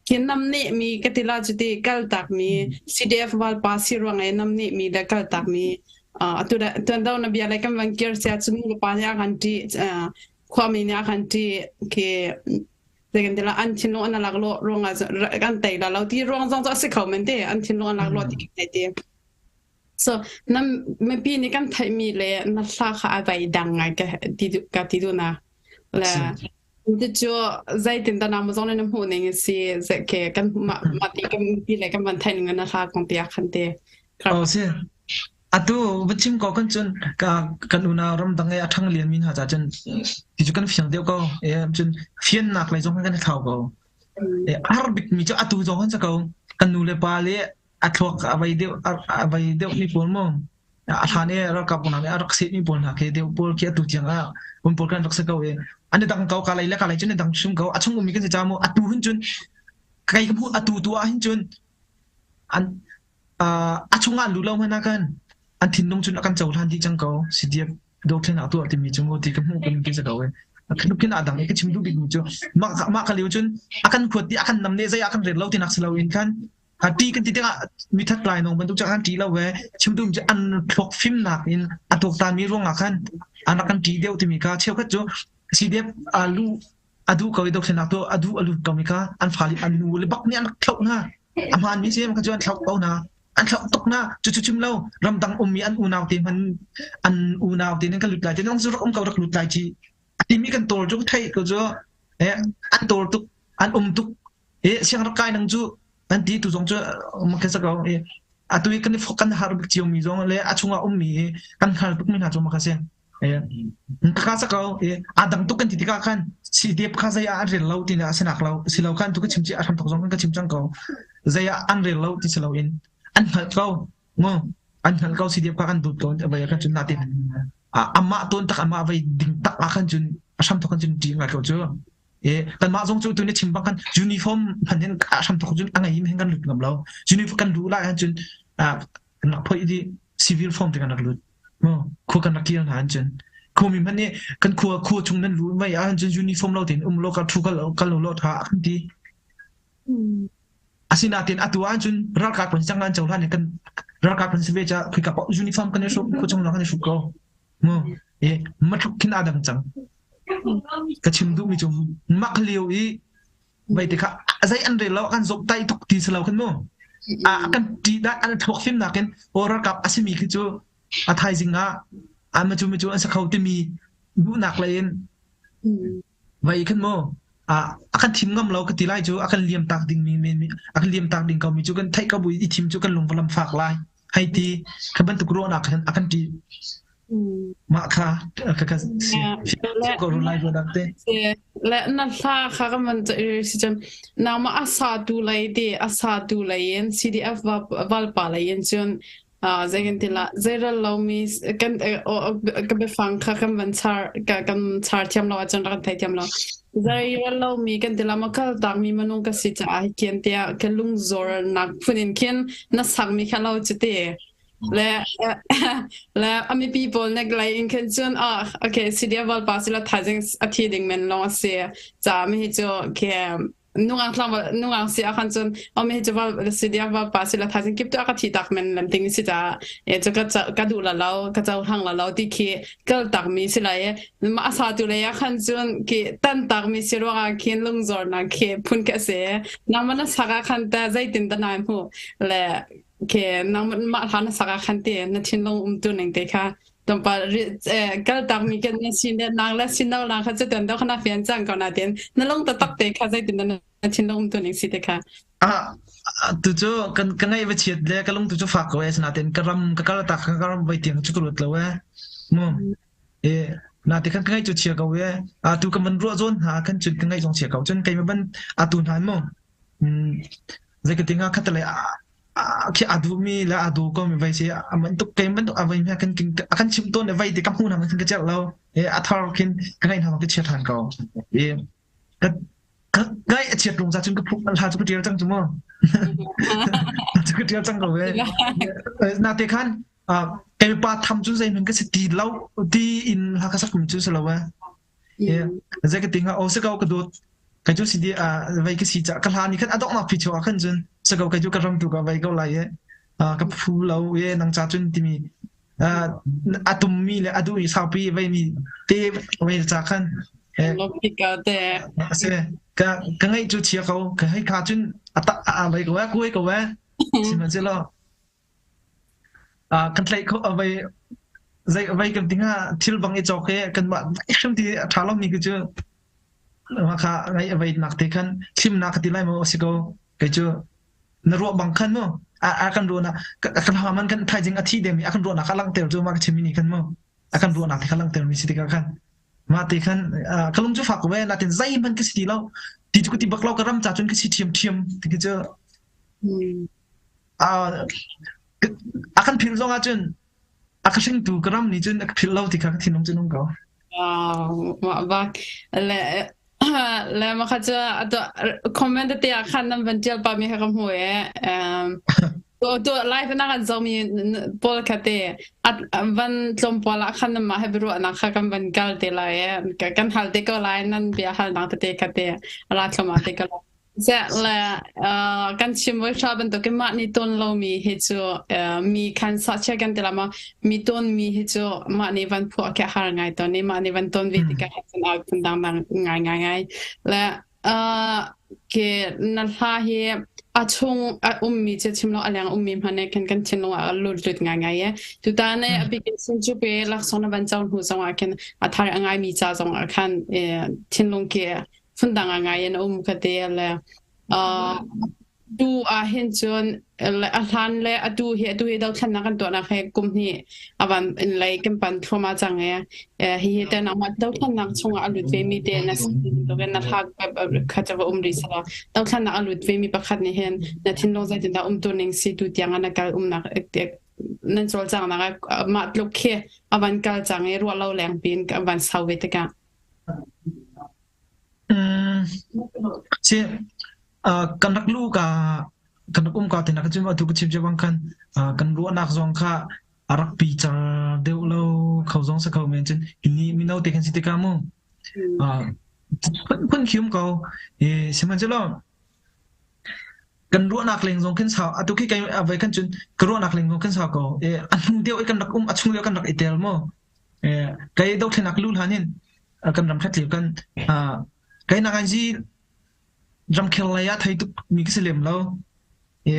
khin nam nih mi ka ti la cu ti kal tak mi CDF valpa si ruang e nam nih mi le kal tak mi atu da tuan do na bia le kan van kir sia chu nu pa nih a kan ti khuami nih a kan ti khi zeikan tila an thinlung an lak lo ruang ah kan tei la lo ti ruang zong cu a si kho men te an thinlung an lak lo ti ti So na mipi nih kan theihmi le na hla kha a vai dang ngai ka ti ka ti duh na. Le cu zeitin dah nangmah zong nih na hmuh ning si ke kan mah mah ti kan mipi le kan van theih ning na hla kong ti ah khan te. Oh si. Atu va chim ko kan cun ka kan unau ramdang i a ṭhang lian mi hna ca cun ti cu kan fiang deuh ko. E cun fiannak lei zong kan i thlau ko. E har bik mi cu atu zong kan si ko. Kan nu le pa le a thluak a vei deuh a vei deuh mi pawl mu a hlan i ralkap hna nih a rak seh mi pawl hna khi deuh pawl khi atu tiang ah um pawl kan rak si ko i an i dang ko ka lei le ka lei cun i dang hrim ko a chung ummi kan si ca mu atu hin cun kai ka hmuh atu tu ah hin cun an a chung ah lu lo hmanh ah khan an thinlung cun a kan cohlan dih cang ko CDF dothlennak tuah timi cu mu ti ka hmuh kan ti ko i khin a dang i ka chim duh bik mi cu mah mah ka lio cun a kan khuat ti a kan nam ne zei a kan ret lo ti nak si lo in khan ṭi kan ti tikah mithat lai nong bantuk cu an ṭi lo ve chimtum cu an thluak fimnak in a tuaktan mi ruangah khan an rak kan ṭi deuh timi kha cheukhat cu CDF a lu a duh ko i dothlennak tu a duh a lut ko mi kha an fale an nu le bak nih an rak thloh hna a hmaan mi si kha cu an thloh ko hna an thloh tuk hna cu cu chim lo ramdang ummi an unau te hman an unau te nan kan lut lai te nang cu rak um ko rak lut lai ci a timi kan tawl cu theih ko cu eh an tawl tuk an um tuk e siang rak kai nang cu an ti tu zong cu ka sa ko e atu i kan i kan har bik cio mi zong le a chungah ummi i kan hngal tuk mi hna cu ma ka si e ka sa ko e a dang tuk kan ti tikah khan si dep kha zei ah an rel lo ti na sinak lo si lo khan tu ka chim chi a hram thok zong kan ka chim cang ko zei ah an rel lo ti si lo in an hngal ko ngo an hngal ko si dep kha kan dut ko vai kan cun na ti amah ton tak amah vai ding tak ah khan cun a hram thok kan cun ti ngai ko cu E kanmah zong cu tu na chim bang khan uniform hman hin a hram thok cun a ngei hin kan lut ngam lo. Uniform kan luh lai ahcun cun kan rak phoih dih civil form te kan rak lut. Mu khua kan rak kir hna ahcun cun khuami hmanh nih kan khua khua chung nan luh mei ahcun cun uniform lo tein um lo ka thu kal kal lo lo tha a kan ti. Asinain atu ahcun ralkap kan cang an cohlan kan ralkap kan si ve ca khika pa uniform kan i hruk khua chung kan i hruk ko. Mu e matluk khin aa dang cang. Ka chim duhmi cu mak lio i vei te kha zei an rel lo kan zop tai tuk ti si lo khan mu. A kan ti dah an thluak fimnak in aw ralkap a simi khi cu a thaizing ah a ma cu mi cu an sa kho timi duhnak lei in Vai khan maw a a kan thim ngam lo ka ti lai cu a kan liam tak ding mi men a kan liam tak ding ko mi cu kan theih ko bu i thim cu kan lung lam fak lai hei ti kha bantuk ruahnak khan a kan ti mah kha ka ka si ko ru lai dak te le na hla kha ka man si cun nangmah a sa tu lei te a sa tu lei in CDF valpa lei in cun Zei kan ti la zeiral lomi kan ka biafang kha kan van char kan char thiam lo ahcun rak kan thei thiam lo. Zeiral lomi kan ti la ma kal takmi minung ka si caah khin tiah ka lungzor nak phun in khin na sakmi kha lo cu ti. Le le a mipi pawl nek lei in khin cun ah okay CDF valpa sila thaizing a thi ding men long a si ca mi hi cu ke nungak tlangval nungak si ah khan cun om hi cu val si dia val pa si la thaizing kip tu a ka thi tak men lam ting si ca e cu ka ka duh la lo ka co hlang la lo ti khi kal tak mi si lai e ma asa tu le ya khan cun ki tan tak mi si ruang ah khin lungzor na khi phun ka se nang man saka khan ta zeitin ta nai mu le ke nang ma hla na saka khan te na thinlung um tu ning te kha tlawmpal kal takmi kan na sin le nang le sin lo lang kha cu tuan do khana fian cang ko na tin na lung taktak te kha zeitin na thinlung um tu ning si te kha ah tu cu kan ka ngai va chiat le ka lung tu cu fak ko e sinatin ka ram ka kal tak ka ram vai tiang cu ka ruat lo e mu e. Na te khan ka ngaih cu chia ko e. Atu ka man ruah zawn hna khan cun ka ngaih zong chia ko. Cun keimah ban atu hna mu. Zei ka tinga khat le khi a duhmi le a duh ko mi vai si a man tuk kei man tuk a vai mi kan a kan chim tawn le vai te ka hmu hna kan ka celh lo. E a thar khin ka ngaih hna ka chia than ko. E ka ka ngai a chiat rung za cun ka phuk hla cu ka tial cang cu mu. Cu ka tial cang ko e. Na te khan kei pa tham cu zeihmanh ka si ti lo ti in hla ka sak mi cu si lo e. Zei ka ting o si ko ka dawt kai cu si di vei ka si ca ka hla ni khan adok nak phi chu ah khan cun si ko kai cu ka ram tu ka vei ko lai e ka phu lo e nang cha cun timi a tum mi le a duh mi saupi vei mi te vei ca khan te se ka ka ngai cu chia ko ka hei kha cun a ta a vei ko e kuai ko e sihmanhsehlaw Kan tlaih khawh vei zei vei kan ti hnga thil bang i cawk hi kanmah hrim ti a ṭha lomi khi cu mah kha ngaih a veinak te khan thimnak ka ti lai maw a si ko kei cu na ruah bang khan mu a a kan ruahnak kan haman kan thaizing a thi demi a kan ruahnak a langhter cu mah ka chimmi nih khan mu a kan ruahnak te kha langhter mi si tikah khan mah te khan ka lung cu fak ve natin zeihmanh ka si ti lo ti cu ka ti bak lo ka ram ca cun ka si ṭhiamṭhiam ti khi cu A kan philh zong ahcun a ka hringtu ka ram nih cun a ka philh lo ti kha ka thinlung cun um ko. Mah bak le le ma kha cu comment te ah khan nan van tial pa mi kha ka hmu e to to live na kan zomi pawl kha te van tlawm pawl ah khan mah he biaruah nak kha kan van kal te lai e kan hal te ko lai nan bia hal nak te kha te ra thloma te ko Ziah le uh, kan chim voi hra bantukin mah nih tawn lomi hi cu uh, mi khan sahchia kan ti la ma mi tawn mi hi cu mah nih van phuah khi a har ngai tawn i mah nih van tawn ve tikah cun a phun dang dang ngai ngai ngai le uh, ke na hla hi a chung a ummi cu chim lo a leng ummi hmanh nih khan kan thinlung ah a lut lut ngai ngai e tutan e a bikin sin cu pe laksawng na van co hnu zong ah khin a thar a ngai mi ca zong ah khan thinlung ke phundang ah ngai in a um ka ti le uh, tu ah hin cun a hlan le atu hi atu hi dothlennak kan tuahnak he kum hnih avan in lei kan pan thluahmah cang e hi hi te nangmah dothlennak chungah a lut ve mi te na in na hla kha cha va um ri sala dothlennak a lut ve mi pakhat nih hin na thinlung zeitindah um tu ning si tu tiang na kal umnak nan cawlcangnak ah mah tluk khi avan kal cang i ruah lo leng pin ka van sau ve tikah Si, kan rak luh ka kan rak um ka te nak cun atu ka chim cia bang khan kan ruahnak zong kha a rak pi car deuh lo kho zong si kho men cun ni mino te kan si tikah mu phun khi um ko i sihmanhsehlaw kan ruahnak leng zong khin sau atu khi kai avai khan cun ka ruahnak leng zong khin sau ko e a hnu deuh i kan rak um a chung lio kan rak i tel mu kai dothlenak lu hlan in kan ram khat lio kan kai nak an zi ramkhel lei ah thei tuk mi ka si lem lo e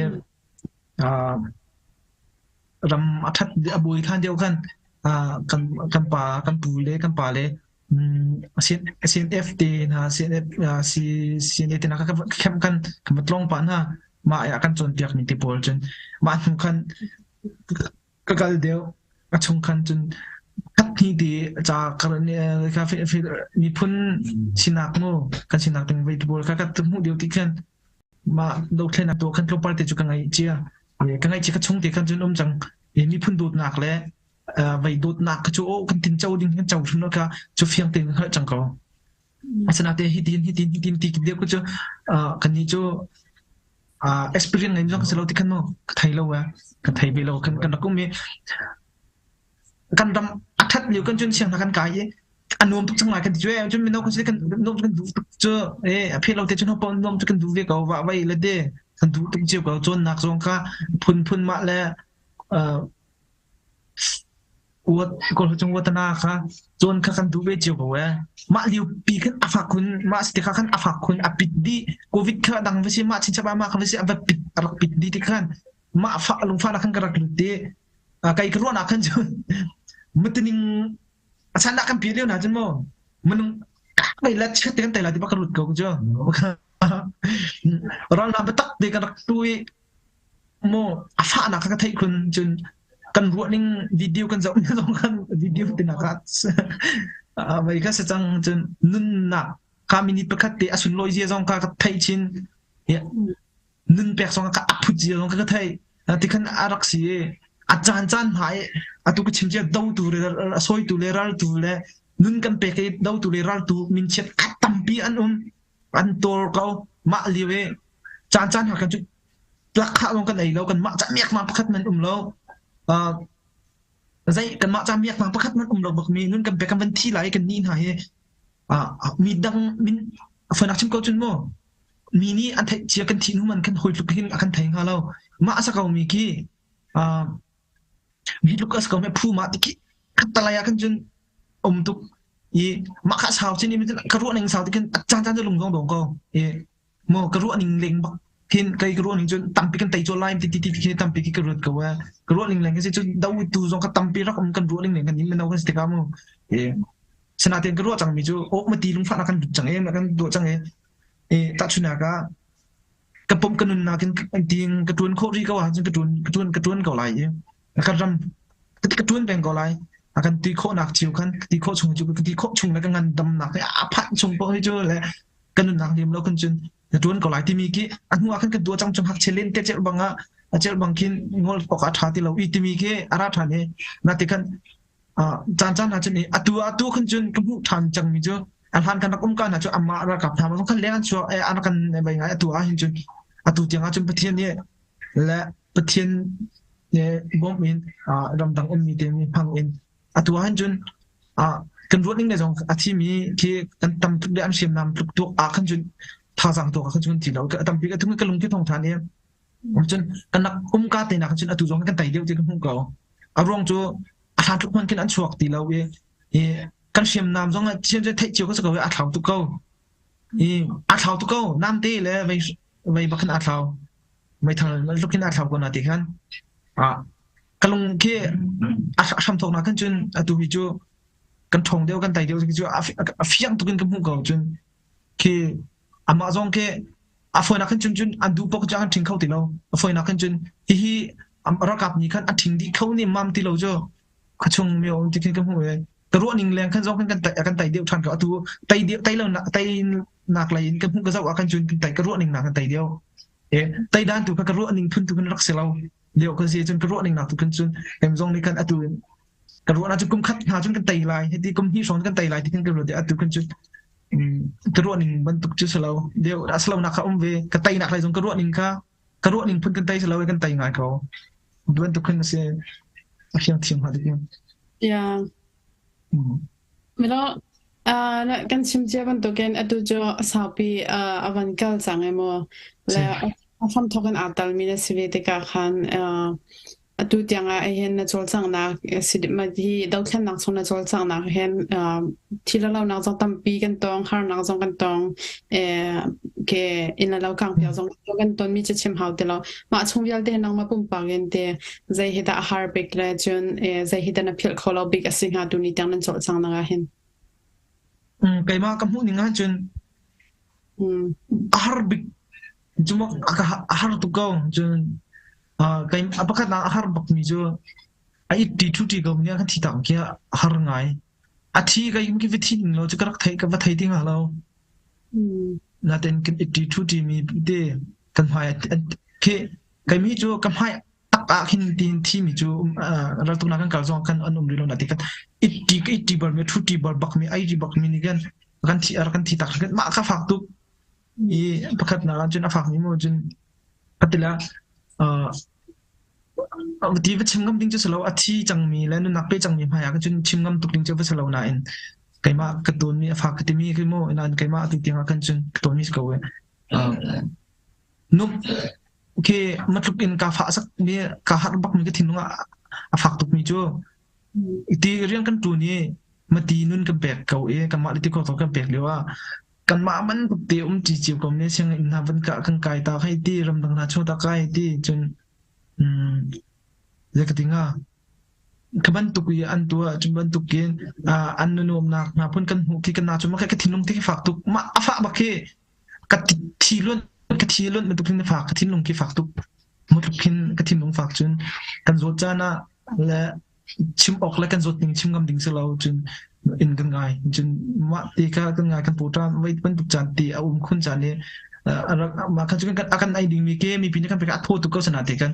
ram a that a buai than deuh khan kan kan pa kan pu le kan pa le CNF te hna CNF CNA te hna ka khem kan kan tlong pa hna mah ya kan cawnpiak mi te pawl cun mah hnu khan ka kal deuh. A chung khan cun khat hnih ti ca ka miphun sinak mu kan sinak ding vei pawl kha ka hmuh deuh ti khan mah dothlenak tuah khan tlawmpal te cu ka ngaih cia. Ka ngaih cia ka chung te khan cun um cang. Miphun dawtnak le vei dawtnak kha cu aw kan tin co ding kan co hrim lo kha cu fiang tein hngalh cang ko. Asinain hitin hitin hitin ti deuh cu kannih cu experience ngei zong ka si lo ti khan mu ka thei lo e ka thei ve lo kan kan rak um i kan ram a that lio kan cun siang hna kan kai i a nuam tuk cang lai kan ti cu e cun mino kan si kan nuam kan duh tuk cu e a phe lo te cun ho nuam cu kan duh ve ko va vai le te kan duh tuk cio ko cawnnak zong kha phun phun mah le Uat Kawlhawcung uatana kha cawn kha kan duh ve cio ko ee. Mah lio pi khan a fak khun, mah si kha khan a fak khun, a pit dih. Covid kha dang va si, mah chinchap ah mah kha va si, a va pit, a rak pit dih ti khan mah fah lungfah nak khan ka rak lut ti. Kai ka ruahnak khan cun matining a chan dah kan pi lio na cun mu minung kak la chiat te kan tai la ti ba ka lut ko cu. Ral na biatak te ka rak tu i Maw a fahnak kha ka theih khun cun kan ruah ning video kan zoh zong khan video tinak ah. Vei ka si cang cun nunnak ka minute pakhat te a sunlawi zia zong ka ka theih chin. Nun pek zong ka a phut zia zong ka ka theih. Tikhan a rak si i a caan caan hna i atu ka chim cia dotu le sawitu le raltu le nun kan pek i dotu le raltu minchiat a tampi an um an tawl ko mah lio i caan caan hna kan cu tlakkhah zong kan ei lo kan mah ca miaknak pakhat man um lo zei kan mah ca miaknak pakhat man um lo bak mi nun kan pek kan van thi lai kan ni hna hi mi dang min fanak chim ko cun mu mi nih an theih cia kan thih hnu man kan hawi tluk hin a kan thei hnga lo mah a sa ko mi khi mi tluk a sa ko mi phu ma ti khi khat talai ah khan cun um tuk i mah kha sau chin i ka ruah ning sau ti khin caan caan cu lung zong dong ko i maw ka ruah ning leng bak khin kai ka ruah ning cun tampi kan tei cawl lai ti ti ti khi tampi khi ka ruat ko eh ka ruah ning leng si cun do tu zong ka tampi rak um kan ruah ning leng kan in mino kan si tikah mu e sinaten ka ruah cang mi cu ok mati lungfah na kan lut cang e kan duah cang e e tahchunak ah ka pom ka nunnak in ting ka tuan khawh ri ko ahcun ka tuan ka tuan ka tuan ko lai i ka ram ka tuan peng ko lai a kan ti khawhnak cio khan ti khawh chung cu ka ti khawh chung le ka ngandamnak he a phanh chung poh hi cu le ka nunnak liam lo khan cun na tuan ko lai timi khi a hnu ah khan kan tuah cang chung hak len te cel bang ah a cel bang khin ngol awk a tha ti lo i timi khi a ra than i na ti khan caan caan ah cun atu atu khan cun ka hmuh than cang mi cu a hlan kan rak um ka na cu amah ralkap hna ma khan leng an chuak e an kan bai ngai atu ah hin cun atu tiang ah cun Pathian nih le Pathian bawmh in ramdang ummi te mi hmang in atu ah hin cun kan ruat ning le zong a thimi khi kan tam tuk le an hriamnam tluk tuk ah khan cun thazaang tuak ah khan cun ti lo tampi ka thung ka lung khi thong than i cun kan nak um ka te nak cun atu zong kan tai deuh ti ka hmuh ko a ruang cu a hlan tluk hman khin an chuak ti lo i kan hriamnam zong chiam theih cio ka si ko i a thlau tuk ko i a thlau tuk ko nam te le vei vei bak khin a thlau meithal tluk in a thlau ko na ti khan ah ka lung khi a hram thawk nak khan cun atu hi cu kan ṭhawng deuh kan tai deuh cu a fiang tuk in ka hmuh ko cun khi amah zong khi a fawinak khan cun cun an duh pok cu an ṭhing kho ti lo a fawinak khan cun hihi ralkap nih khan a ṭhing dih kho ni mam ti lo cu khuachung mi um ti khin ka hmuh i ka ruah ning leng khan zong khan kan tai kan tai deuh ṭhan ko atu tai deuh tai lo nak tai nak lei in ka hmuh ka zoh ah khan cun tai ka ruah ning nak kan tai deuh e tai dan tu kha ka ruah ning phun tu kan rak si lo lio ka si cun ka ruah ning nak tu khan cun em zong nih khan atu ka ruah na cu kum khat hna cun kan tai lai hiti kum hnih hrawng kan tai lai ti khan ka ruah atu khan cun ka ruah ning bantuk cu si lo deuh a si lo nak kha um ve ka tai nak lai zong ka ruah ning kha ka ruah ning phun kan tai si lo kan tai ngai ko bantuk khan si a fiang thiam hnga dik Yeah. Milo, kan chim cia bantukin atu cu saupi a van kal cang i mu. Le a hramthawk in aa talmi na si ve tikah khan atu tiangah hin na cawlcanghnak hi dothlennak chung na cawlcanghnak hin thi le lonak zong tampi kan tong, harnak zong kan tong, ke inn le lo kangpiak zong kan tonmi cu chim hau ti lo. Mah chung vialte nangmah pumpak in te zei hi dah a har bik le cun zei hi dah na philh kho lo bik a si hnga tu ni tiang nan cawlcang ah hin? Keimah ka hmuh ning ahcun a har bik cu a har tuk ko cun kei a pakhat ah a har bak mi cu a it ti thu ti ko mi kan thi tak khi a har ngai a thi kai ki va thi ning lo cu ka rak thei ka va thei ti hnga lo naten kan it ti thu ti mi te kan hmai khi kei mi cu ka hmai tak ah khin tin thi mi cu raltuknak kan kal zong kan an um rih lo na ti kan itti ka itti bal mi thu ti bal bak mi ai ri bak mi ni kan kan thi ar kan thi tak kan mah ka fak tuk i pakhat nak ah cun a fak mi mu cun atila ti va chim ngam ding cu silo a thi cang mi le nunnak pe cang mi hmai ah cun chim ngam tuk ding cu va silo nain keimah ka ton mi a fak ka timi khi mu nain keimah atu tiang ah khan cun ka ton mi si ko e Nuk khi matluk in ka fah sak mi ka harh bak mi ka thinlung ah a fak tuk mi cu ti rian kan ṭuan i mati nun kan pek ko i kanmah le ti khawh kan pek lio ah kanmah man tuk te um ṭi cio ko ne sianginn hna van ka kan kai ta hei ti ramdang hna chuah ta kai ti cun zei ka ti hnga ka bantuk i an tuah cu bantuk in an nunuamnak hna phun kan hmuh khi kan na cu mah ka thinlung ti khi fak tuk mah a fah bak khi ka thi luan ka thi luan bantuk in fak ka thinlung khi fak tuk mutluk khin ka thinlung fak cun kan zawt caan ah le Chim awk le kan zawt ning chim ngam ding si lo cun in kan ngai. Cun mah ti kha kan ngai kan pawṭam voi bantuk caan ti a um khun caan i mah kha cu kan a kan ei ding mi ke mipi nih kan pek a thaw tuk ko sana te kan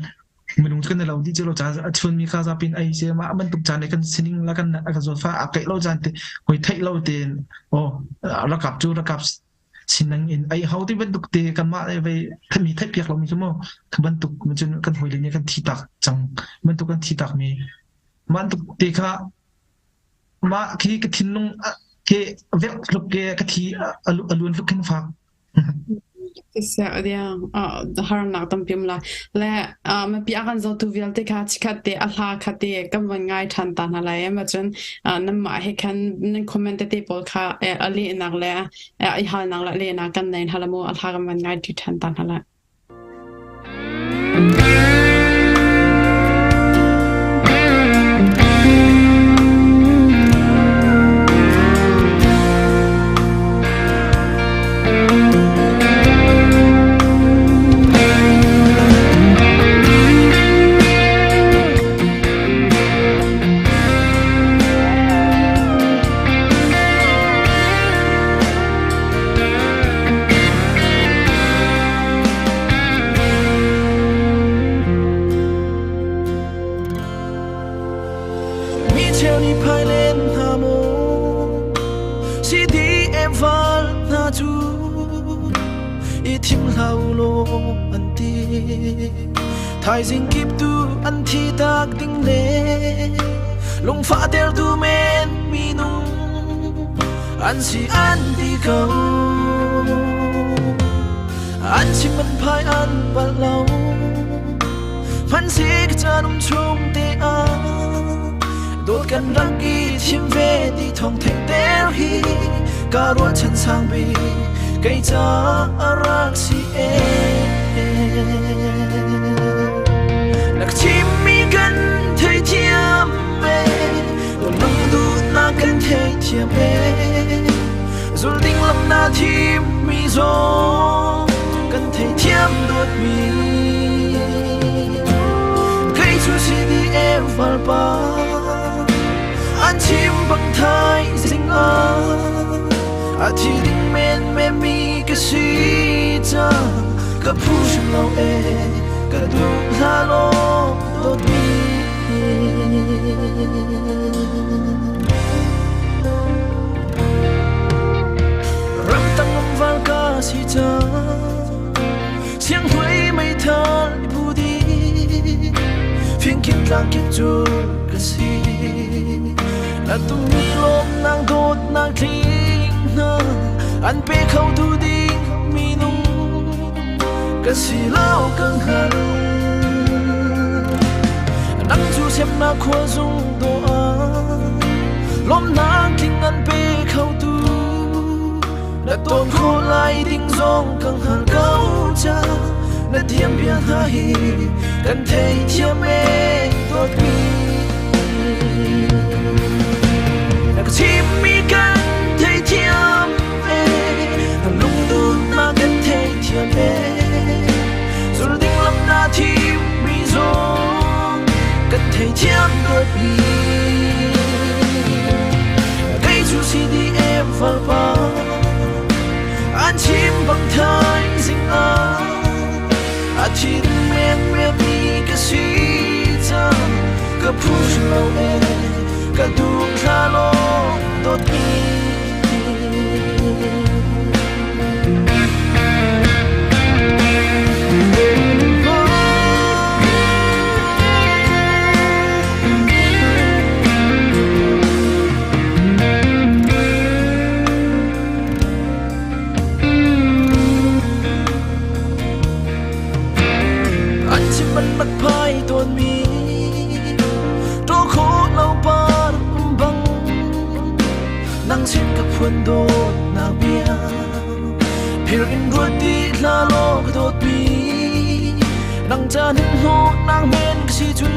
minung cu kan lo di lo caan a chun mi kha zapin ei se mah bantuk caan i kan sining la kan kan zawt fa a keih lo caan te hoi theih lo tein oh rakap cu rakap sinang in ei ho ti bantuk te kanmah vei mi theih piak lomi cu mu kha bantuk cun kan hawile nih kan thi tak cang bantuk kan thi tak mi bantuk te kha mah khi ka thinlung ke vek tluk ke ka thi a luan tluk khin fak. Harnak tampi um lai. Le mipi a kan zotu vialte kha chikhat te a hla kha te kan van ngai ṭhan ta hna lai em cun nanmah he khan nan comment tete pawl kha a lehnak le i halnak le lehnak kan nei hna mu a hla kan van ngai ṭi ṭhan ta hna lai. Mi cheu nih phai len hna maw CDM val hna cu i thim hlah u law an ti. Thaizing kip tu an thi tak ding le lungfah tertu men minung an si an ti ko. An chim an phai an palh lo. Hmanhseh ka caan um chung te ah dawt kan rak i thim ve ti thawng theihter hi ka ruahchan sang bik kei ca a rak si e. Na ka chimmi kan theithiam e, lung duhnak kan theithiam e. Zul ding lam na thim mi zong kan theithiam dawtmi. Kei cu CDM valpa an chim bang thai zing ah a thi ding men me mi ka si ca ka phu hrim lo e ka duh hla law dawtmi. Ramtang um val ka si cang sianghnuai meithal i pu dih fingkip tlangkip cu ka si na tummi lawmnak dawtnak tling hna an pe kho tu ding minung ka si lo ka hngal nang cu semnak khua zung dawh ah lawmnak tling an pe kho tu na tawn khawh lai ding zong ka hngal ko ca na thiam bia hna hi kan theithiam e dawtmi na ka chimmi kan theithiam e na lungduhnak kan theithiam e zul ding lam na thimmi zong kan theithiam dawtmi kei cu CDM valpa an chim bang thai zing ah a thin men mi ka si cang ka phu lo e ka duh thla law dawtmi. An chim an rak phai tawnmi ṭaw khawh lo par um bang nang sin ka phuan dawtnak bia phir in ruat ti hla law ka dawtmi nang ca nin hnawh nang men ka si cun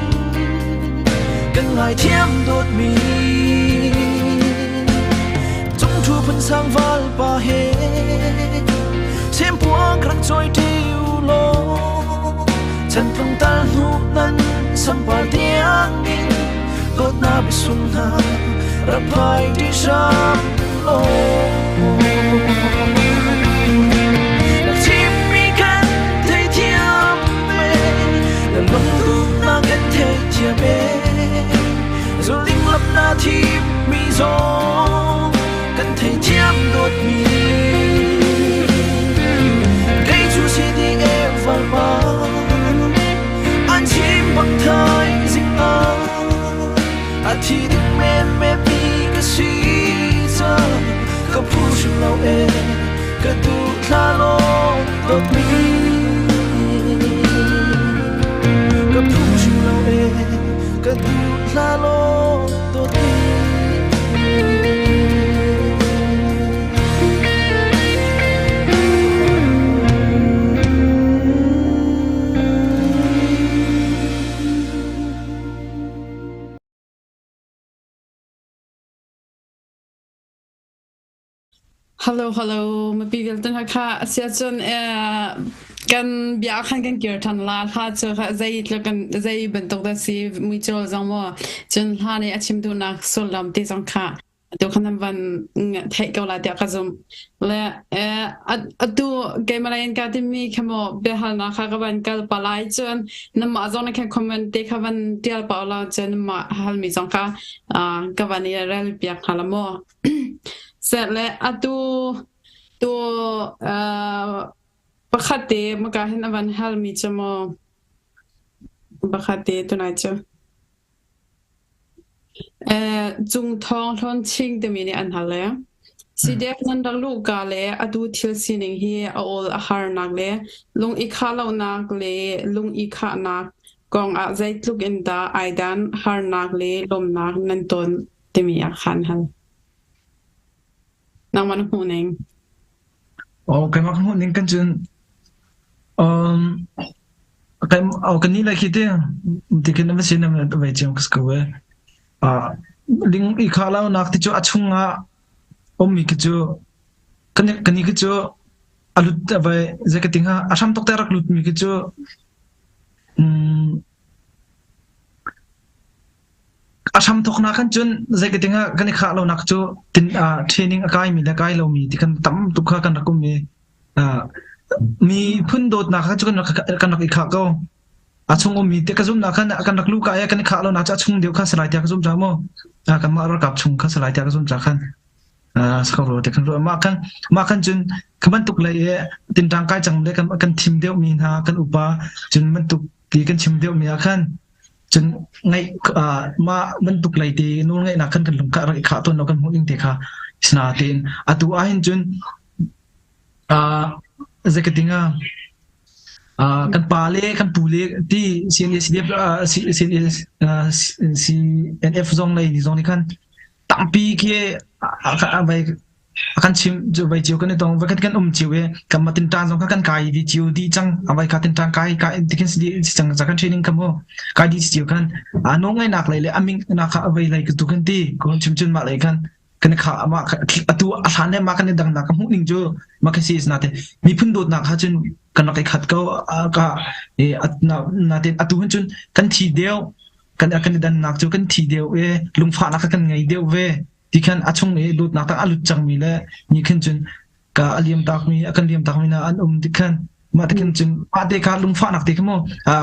kan ngaithiam dawtmi Cungṭhu phun sang valpa he sempuang rak cawi ṭi u law chantlung tal hnu nan sampar tiang in Dawtnak biasung hna rak phai ti hram law. Na chimmi kan theithiam e, na lungduhnak kan theithiam e. Zuling lam na thimmi zong kan theithiam dawtmi. Kei cu CDF valpa an chim bak thaizing ah a thi ding menmen mi ka si cang ka phu hrim lo e ka duh thla law dawtmi ka phu hrim lo e ka duh thla law dawtmi Hello, hello. Mipi vialte hna kha asiahcun eh, kan bia ah khan kan kir ṭhan la. Hla cu kha zei tluk kan zei bantuk dah si muicawl zong maw cun hla nih a chim duhnak sullam ti zong kha Atu khan nan van theih ko lai tiah ka zumh. Le eh, atu keimah lei in ka timi kha maw biahalnak kha ka van kal pa lai cun namah zong nih khan comment te kha van tial pa law cun namah halmi zong kha ka van i rel piak hna la maw. Set le atu tu pakhat te maka hin a van halmi cu maw pakhat te tunai cu. Cungthawng Hlawnching timi nih an hal i CDF nan rak luhka le atu thil sining hi a awl a harnak le lung i khah lonak le lung i khahnak kong ah zeitluk in dah ai dan harnak le lawmnak nan ton timi ah khan hal. Nangmah na hmuh ning? Oh, keimah ka hmuh ning kan cun um, Kan nih le khi ti tikhin na va sin na vai ciam ka ko e. Ling i khah lo nak ti cu a chung ah ummi khi cu kan kan khi cu a lut vai zei ka ti hnga a hram tuk te rak lut mi khi cu a hram thoknak khan cun zei ka ti hnga kan i khah lo nak cu tin training a kai mi le kai lo mi ti kan tam tuk kha kan rak um i Miphun dawtnak kha cu kan rak kan rak i khah ko. A chung ummi te ka zumhnak khan kan rak luh ka i kan i khah lonak cu a chung deuh kha si lai tiah ka zumh caah maw kanmah ralkap chung kha si lai tiah ka zumh caah khan si ko rua ti kan ruah. Mah khan mah khan cun ka bantuk lei i tinṭang kai cang le kan kan thim deuhmi hna kan upa cun bantuk ti kan chim deuhmi ah khan cun ngaih mah bantuk lei ti nawlngeihnak khan kan lung kha rak i khah tawn lo kan hmuh ning te kha sinain atu ahhin cun Zeitin ah kan pa le kan pu le ti CNSDF CNF zong lei ni zong nih khan tampi khi a kan chim vai cio kan i tong vai kan um cio i kan mah tinṭan zong kha kan kai di cio dih cang vai kha tinṭan kai kai tikin si cang kan training kha mu kai di cio khan a no ngai nak lei le a ming nak kha vai lei tu kan ti ko chim chun mah lei khan kan kha ama atu a hlan le ma kan i dangnak ka hmuh ning cu ma ka si na te miphun dawtnak ha cun kan rak i khat ko ka na te atu hun cun kan thi deuh kan kan i dannak cu kan thi deuh e lungfahnak kha kan ngei deuh ve ti khan a chung i dawtnak tak a lut cangmi le ni khin cun ka a liam takmi a kan liam takmi na an um ti khan mah te khin cun mah te kha lungfahnak te kha mu a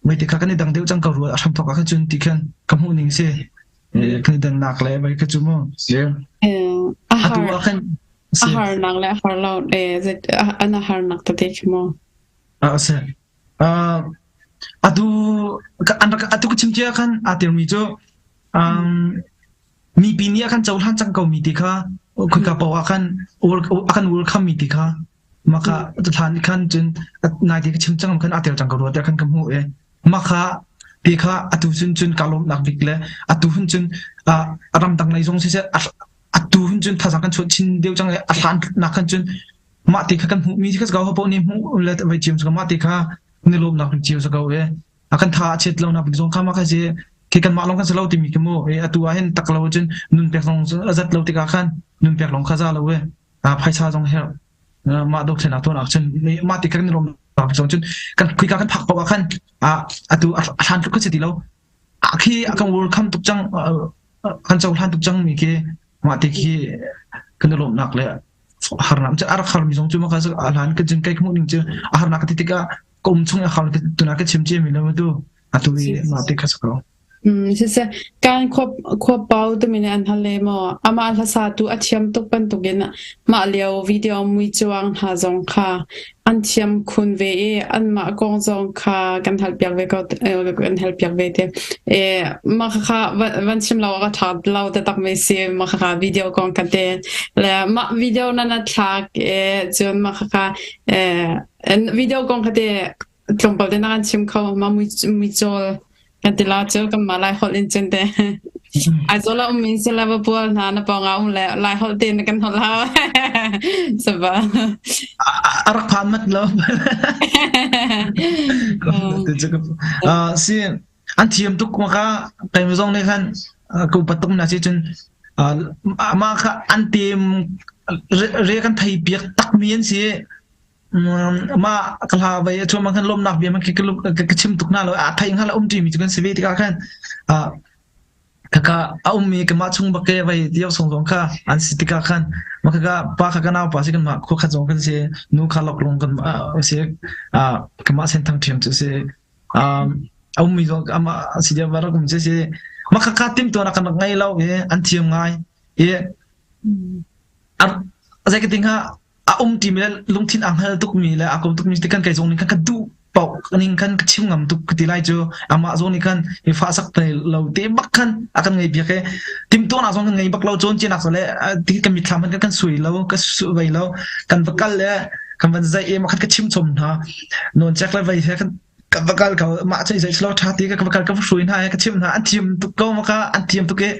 mei te kha kan i dang deuh cang ko rua a hram thok ah khan cun ti khan ka hmuh ning si kan i dannak le vai kha cu mu si atu ah khan a harnak le a har lo an a harnak tete khi mu a si atu an rak atu ka chim cia khan aa tirmi cu mipi nih a kan cohlan cang ko mi ti kha khoika paoh ah khan a kan welcome mi ti kha maka hlan khan cun nai ti ka chim cang khan aa tel cang ko rua tiah khan ka hmuh e Mah ti kha atu cun cun kaa lawmhnak bik le atu hun cun ramdang lei zong siseh atu hun cun thazaang kan chuah chin deuh cang i a hlan nak khan cun mah ti kha kan hmuhmi si kha ho paoh nih hmuh le vai ciam si mah ti kha ni lawmnak bik cio si ko e a kan tha a chiat lo nak bik zong kha mah kha si khi kan mah lawng kan si lo timi khi mu e atu ah hin tak lo cun nun pek zong a zat lo tikah khan nun pek lawng kha za lo e phaisa zong herh mah dothlennak tuan ah cun mah ti kan rom cun kan khuika kan phak paoh ah khan atu a hlan tluk kan si ti lo. Khi a kan welcome tuk cang kan cohlan tuk cang mi khi mah te khi kan i lawmhnak le harnak cu a rak harmi zong cu maka a hlan ka cun kai hmuh ning cu a harnak ka ti tikah ka um chung a har tuna ka chim cia mi lo tu atu i mah te kha ko. Siseh, kan khua pau timi nih an hal le maw amah hlasa tu a thiam tuk bantukin mah lio video muicuang hna zong kha an thiam khun ve i anmah kong zong kha kan halpiak ve ko kan halpiak ve te. E mah kha van chim lo ka ṭha lo taktak mi si mah kha video kong ka te le mah video na na thlak e cun mah kha e video kong kha te tlawmpal te na kan chim kho ma muicawl kan ti la cu kan mah lai holh in cun te Aizawl ah um in sila va pual hna na pawng ah um le lai holh te na kan holh hau saba a rak phan mat lo si an thiam tuk ma ka kai zong ne khan ko patuk na si cun ama kha an tem re kan thei piak tak mi an si Mah ka hla vei a chuah khan lawmnak bia man khi ka chim tuk hna lo a thei hnga la um ṭimi cu kan si ve tikah khan kaka a ummi kamah chung bak ke vei dio song zong kha an si tikah khan ma kaka pa kha ka nau pa si kan mah khua khat zong kan si nu kha lok long kan si kamah sen thang ṭhiam cu si a ummi zong ama si dia varak um si si ma kaka tim tuan kan ngei lo i an thiam ngai i zei ka ting ha a um ṭimi le lungthin aa hngal tukmi le aa kom tukmi ti kan kei zong nih khan ka duh paoh ning khan ka chim ngam tuk ka ti lai cu amah zong nih khan i fahsak te lo te bak khan a kan ngei biak i timtuahnak zong kan ngei bak lo cawn cianak le ti kan mitthlam kan kan sui lo ka su vei lo kan va kal le kan van zaih i makhat ka chim chom hna non chek le vei he kan ka va kal ko mah cu i lo tha ti ka va kal ka va hrui hna ka chim hna an thiam tuk ko maka an thiam tuk i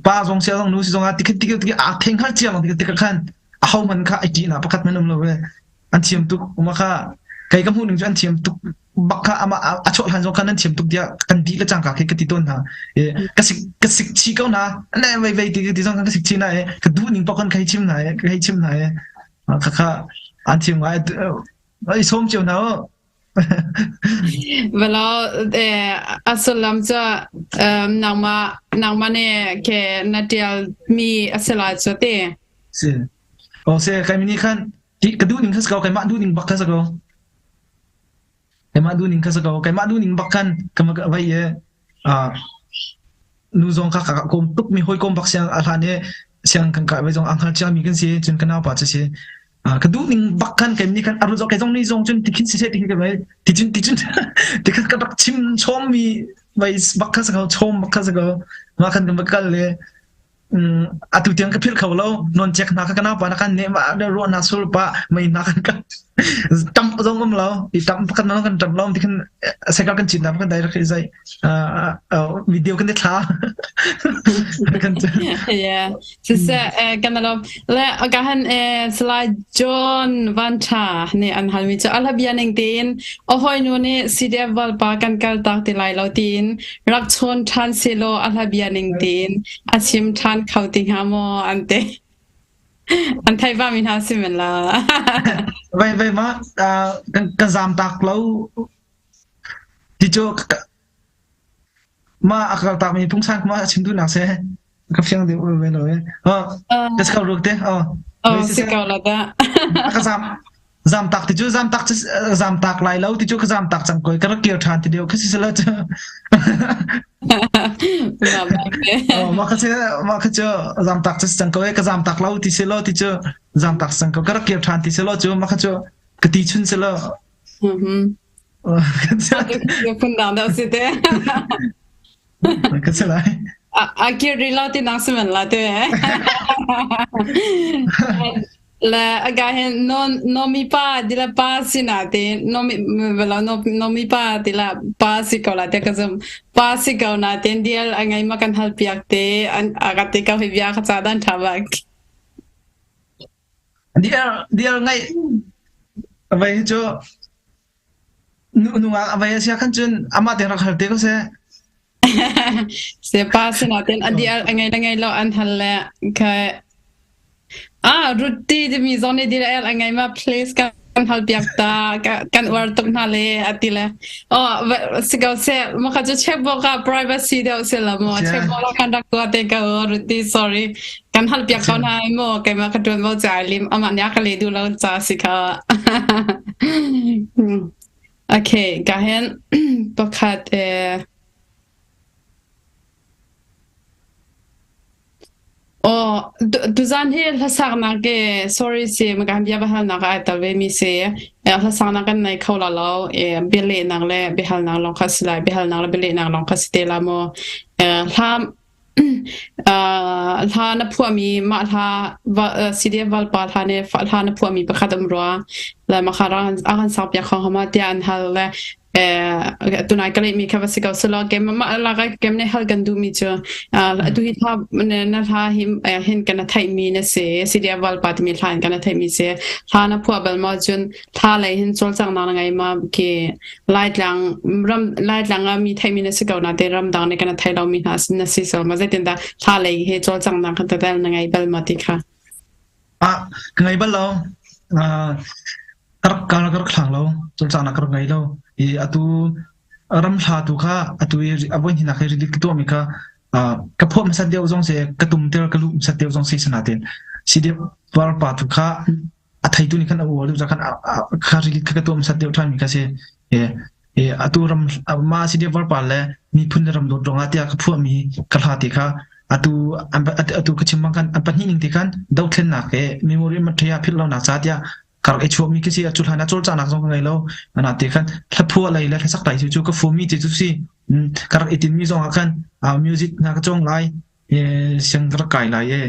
pa zong sia zong nu si zong ah tikhat tikhat tikhat aa theng hal cia lang tikhat tikhat khan a ho man kha ai ṭihnak pakhat man um lo ve an thiam tuk uma kha kei ka hmuh ning cu an thiam tuk bak kha ama a chuah hlan zong khan an thiam tuk tiah kan dih le cangka khi ka ti tawn hna e ka sik ka sik chi ko na ne vei vei ti ti zong kan ka sik chi na e ka duh ning pok kan kai chim na e ka hei chim na e kha kha an thiam ngai i sawm cio hna o Velo a sullam cu nangmah nangmah nih ke na ṭial mi a si lai cu ti. Si. Oh se kai mi nih khan ka duh ning kha si ko keimah duh ning bak kha si ko. Keimah duh ning kha si ko. Keimah duh ning bak khan ka vai i nu zong kha ka kawm tuk mi hawikom bak siang a hlan i siang kan kai vai zong a hngal cia mi kan si cun ka naupa cu si. Ka duh ning bak khan kai nih khan aru kai zong ni zong cun tikhin siseh tikhin ka vai ticun ticun tikhan ka rak chim chom mi vai bak kha sa ko chom bak kha sa ko ma khan kan va kal le atu tiang ka philh kho lo non chek hna kha ka naupa na kan ne ma ruah na sul pa mei na kan ka tam zong um lo i tam pakhat na kan tam lo ti khan sekal kan chin na kan direct zai video kan thla kan yeah siseh kan lo le ka han Salai John Van Tha nih an hal mi cu a hla bia ning tein a hoi nu nih CDF valpa kan kal tak ti lai lo tiin rak chawn ṭhan sehlaw a hla bia ning tein a chim ṭhan kho ti hnga maw an ti. An thei va mi hna si men la. Vai vai ma kan kan zam tak lo ti cu ma a kal tak mi pungsan kuma a chim duh nak se ka fiang deuh ve lo e. Oh, ka si ko ruk te. Oh. Oh, si ko la da. Ka zam zam tak ti cu zam tak cu zam tak lai lo ti cu ka zam tak cang koi ka rak kir ṭhan ti deuh ka si selo cu mah kha mah kha cu zam tak cu cang ko ka zam tak lo ti selo ti cu zam tak cang ko ka rak kir ṭhan ti selo cu mah kha cu ka ti chun selo phun dang deuh si te Ka si lai. A kir rih lo ti nang si men la te. Le aga hin no no mi pa dila pa si na te no mi velo no no mi pa tila pa si ko la te ka zum pa si ko na ten dial angai ma kan hal piak te an aga te ka hi bia kha cha dan tha bak. Dial dial ngai vai cu Nungak a vei a si ahkhan cun amah te rak hal te ko seh. Se pa sinaten a di a ngei le ngei lo an hal le kha ah rutti timi zong nih di le a ngei ma please ka. Kan hal piak ta kan uar tuk hna le ati le. Oh si ko se maka cu checkbook ah privacy deuh si la mo checkbook la kan rak tua te ka ruti sorry kan hal piak ko hna mo keimah ka tuan mo cha lim ama nya ka le du lo cha si kha. Okay, ka hen pakhat eh Aw, tuzaan hi hlasaknak ke sorry si makan bia biahalnak ah ai tel ve mi si. Hlasaknak kan nei kho la lo. Bialehnak le biahalnak lawng kha si lai. Biahalnak le bialehnak lawng kha si te la mu. Hla hla na phuahmi mah hla CDF valpa hla nih hla na phuahmi pakhat um rua. Le makha a kan sak piak kho hama tiah an hal le tunai ka lehmi kha va si ko selaw kem mah lak kem ne hal kan duhmi cu atu hi thla na hla hi hin kan theihmi na si CDF valpa timi hla in kan theihmi si hla na phuah bal ma cun thla lei hin cawlcanghnak na ngei ma ki Laitlang ram Laitlang ah mi theihmi na si ko na te ramdang nih kan thei lomi hna na si so ma zeitin dah thla lei he cawlcanghnak kan tel na ngei bal ma ti kha Ah ka ngei bal lo. Ka rak ka rak hlang lo. Cawlcanghnak ka rak ngei lo. I atu ram hla tu kha atu i a voi hnihnak i rili ka tuahmi kha ka phuah hmasat deuh zong si ka tum tel ka luh hmasat deuh zong si sanatin CDF pa tu kha a theitu nih khan a uar deuh khan kha rili kha ka tuah hmasat deuh ṭhan mi kha si. Atu ram ma CDF pa le miphun le ram dawt ruangah tiah ka phuahmi ka hla te kha atu atu ka chim bang khan an pahnih ning te khan dothlennak he memory mathaya philh lonak ca tiah ka rak i chuahmi khi si cu hlan ah cawlcanghnak zong ka ngei lo ana te khan hlaphuah lei le hlasak lei cu ka fumi te cu si ka rak i tinmi zong ah khan music hna ka cawng lai siang ka rak kai lai e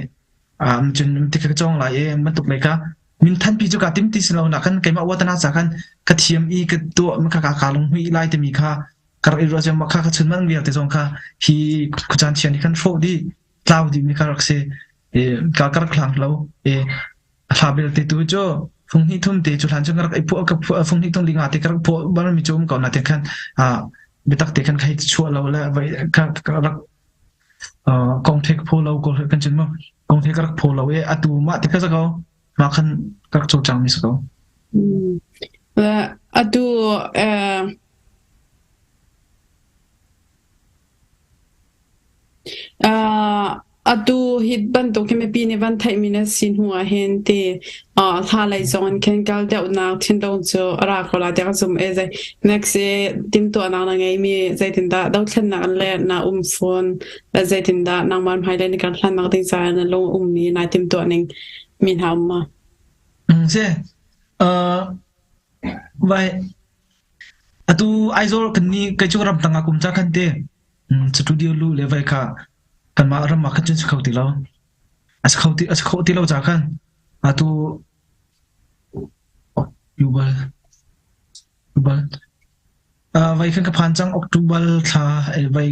cun ti ka cawng lai e bantuk lei ka min thanpi cu ka tim ti si lo na kan keimah watana ca khan ka thiam i ka tuah ka ka ka lung hui lai timi kha ka rak i ruah cang kha ka chun man vialte zong kha hi khuacaan thian hi khan hrawh dih tlau dih mi kha rak si i ka ka rak hlang lo i hla belte tu cu fung hnih thum te cu hlan cu ka rak i phuah ka phuah fung hnih thum linga te ka rak phuah bal mi cu um ko na te khan a biatak te khan khai chuah lo le vai ka ka rak kong the ka pho lo ko kan chin mo kong the ka rak pho lo e atu ma te ka ko ma khan ka rak cawlcang mi si ko Atu Atu hi bantuk hi mipi nih van theihmi na si hnu ah hin ti hla lei zong in khin kal deuhnak thinlung cu a ra ko lai tiah ka zumh i zei next i timhtuahnak na ngeimi zeitindah dothlennak le na um fawn le zeitindah nangmah hmailei na kan hlannak ding caah na lung ummi nai timhtuah ning mi hna um ma? Si. Vai atu Aizawl kan ni kei cu ramtang ah kum ca khan te studio lu le vai kha kanmah ram ah khan cun si kho ti lo. A si kho ti a si kho ti lo ca khan atu October October vai khan ka phan cang October thla vai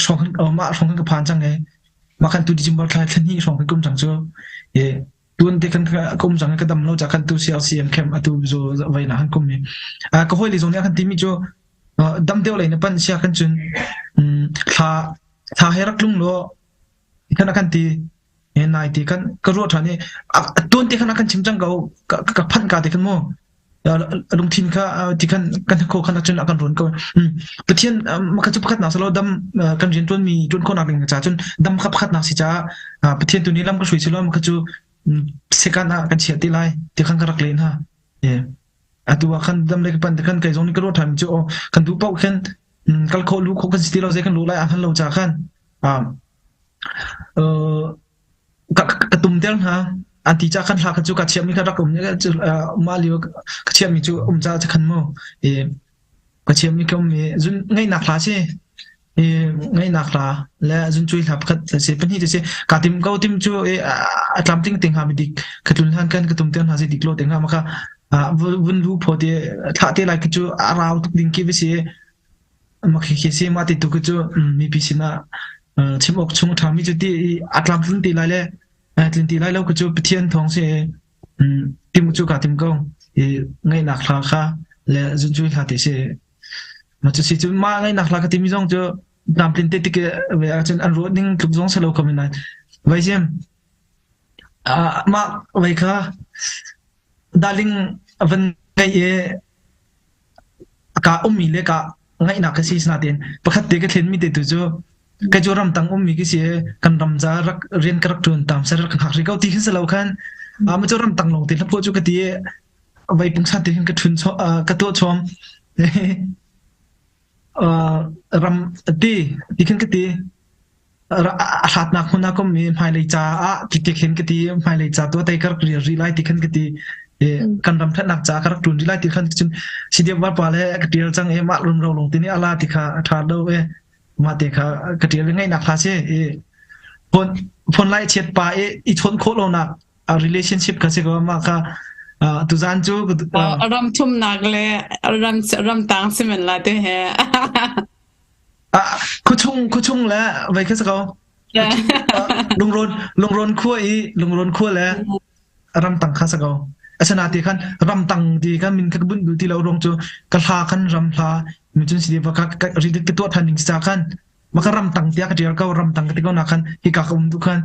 hrawng mah hrawng khan ka phan cang e mah khan tu December thla thla hnih hrawng khan kum cang cu e tuan te kan ka um cang ka dam lo ca kan tu CRCM camp atu zo vai na han kum mi ka hoi le zong nih a kan ti mi cu dam deuh lei na pan sia kan cun thla thla he rak tlung lo kan kan ti he nai ti kan ka ruah than i tuan te khan a kan chim cang ko ka phanh ka te khan mu lungthin kha ti khan kan kho khan cun a kan run ko pathian makha cu pakhat nak salo dam kan rian tuan mi tuan khawnak ding ca cun dam kha pakhat nak si ca pathian tu nih lam ka hrui silo makha cu sekan ah kan chiah ti lai ti khan ka rak len ha atu ah khan dam le pan khan kai zong ni ka ruah than cu kan duh paoh khan kal kho lu kho kan si ti lo zei kan lu lai a han lo ca khan ka ka tum ter hna an ti ca khan hla kha cu ka chiahmi kha rak um mah lio ka chiahmi cu um ca khan mu i ka chiahmi ka um i zun ngaihnak hla si i ngaihnak hla le zun cui hla pakhat si pahnih te si ka tim ko tim cu i a tlamtling ting ha mi dik ka tlun hlan kan ka tum ter hna si dik lo te nga ma kha vun lu pho te thlah te lai cu a rau tuk ding ki va si Mah khi si mah ti tu khi cu mipi sinah chim awk chung a ṭhami cu ti i a tlamtling ti lai le tlin ti lai lo khi cu Pathian thawng si i tim cu kaa tim ko i ngaihnak hla kha le zunzui hla ti si. Mah cu si cu mah ngaihnak hla ka timi zong cu tlamtlin te tik ve ahcun an ruah ning tluk zong si lo kho men lai. Vai sim mah vai kha darling. van ngai i ka ummi le ka ngaihnak ka si nain pakhat te ka thlenmi te tu cu kai cu ramtang ummi ka si kan ram ca rak rian ka rak ṭuan tam ser rak hngak rih ko ti khin si lo khan ma cu ramtang lawng te hlaphuah cu ka ti vai pungsan te hin ka ṭhun ka tuah chom ram ti ti khin ka ti a hlatnak hmun ah ka um i hmailei caah ti ti khin ka ti hmailei ca tu tei ka rak rial rih lai ti khan ka ti i kan ram thatnak ca ka rak ṭuan rih lai ti khan cun CDF pa le ka ṭial cang i mah rumro lung ti nih ala ti kha a ṭha lo i mah te kha ka ṭial i ngaihnak hla si i phone phone lai chiat pa i i chawnh khawh lonak a relationship kha si ko mah kha tuzan cu ram thumnak le ram ram tang simen la te he Khuachung khuachung le vei kha si ko. Lungrawn lungrawn khua i lungrawn khua le ramtang kha si ko. Asina ti khan ramtang ti khan min kha ka bunh duh ti lo ruang cu ka hla khan ram hla mi cun si va ka ri ka tuah than ding ca khan ma ka ramtang tiah ka tial ko ramtang ka ti ko na khan hika ka um du khan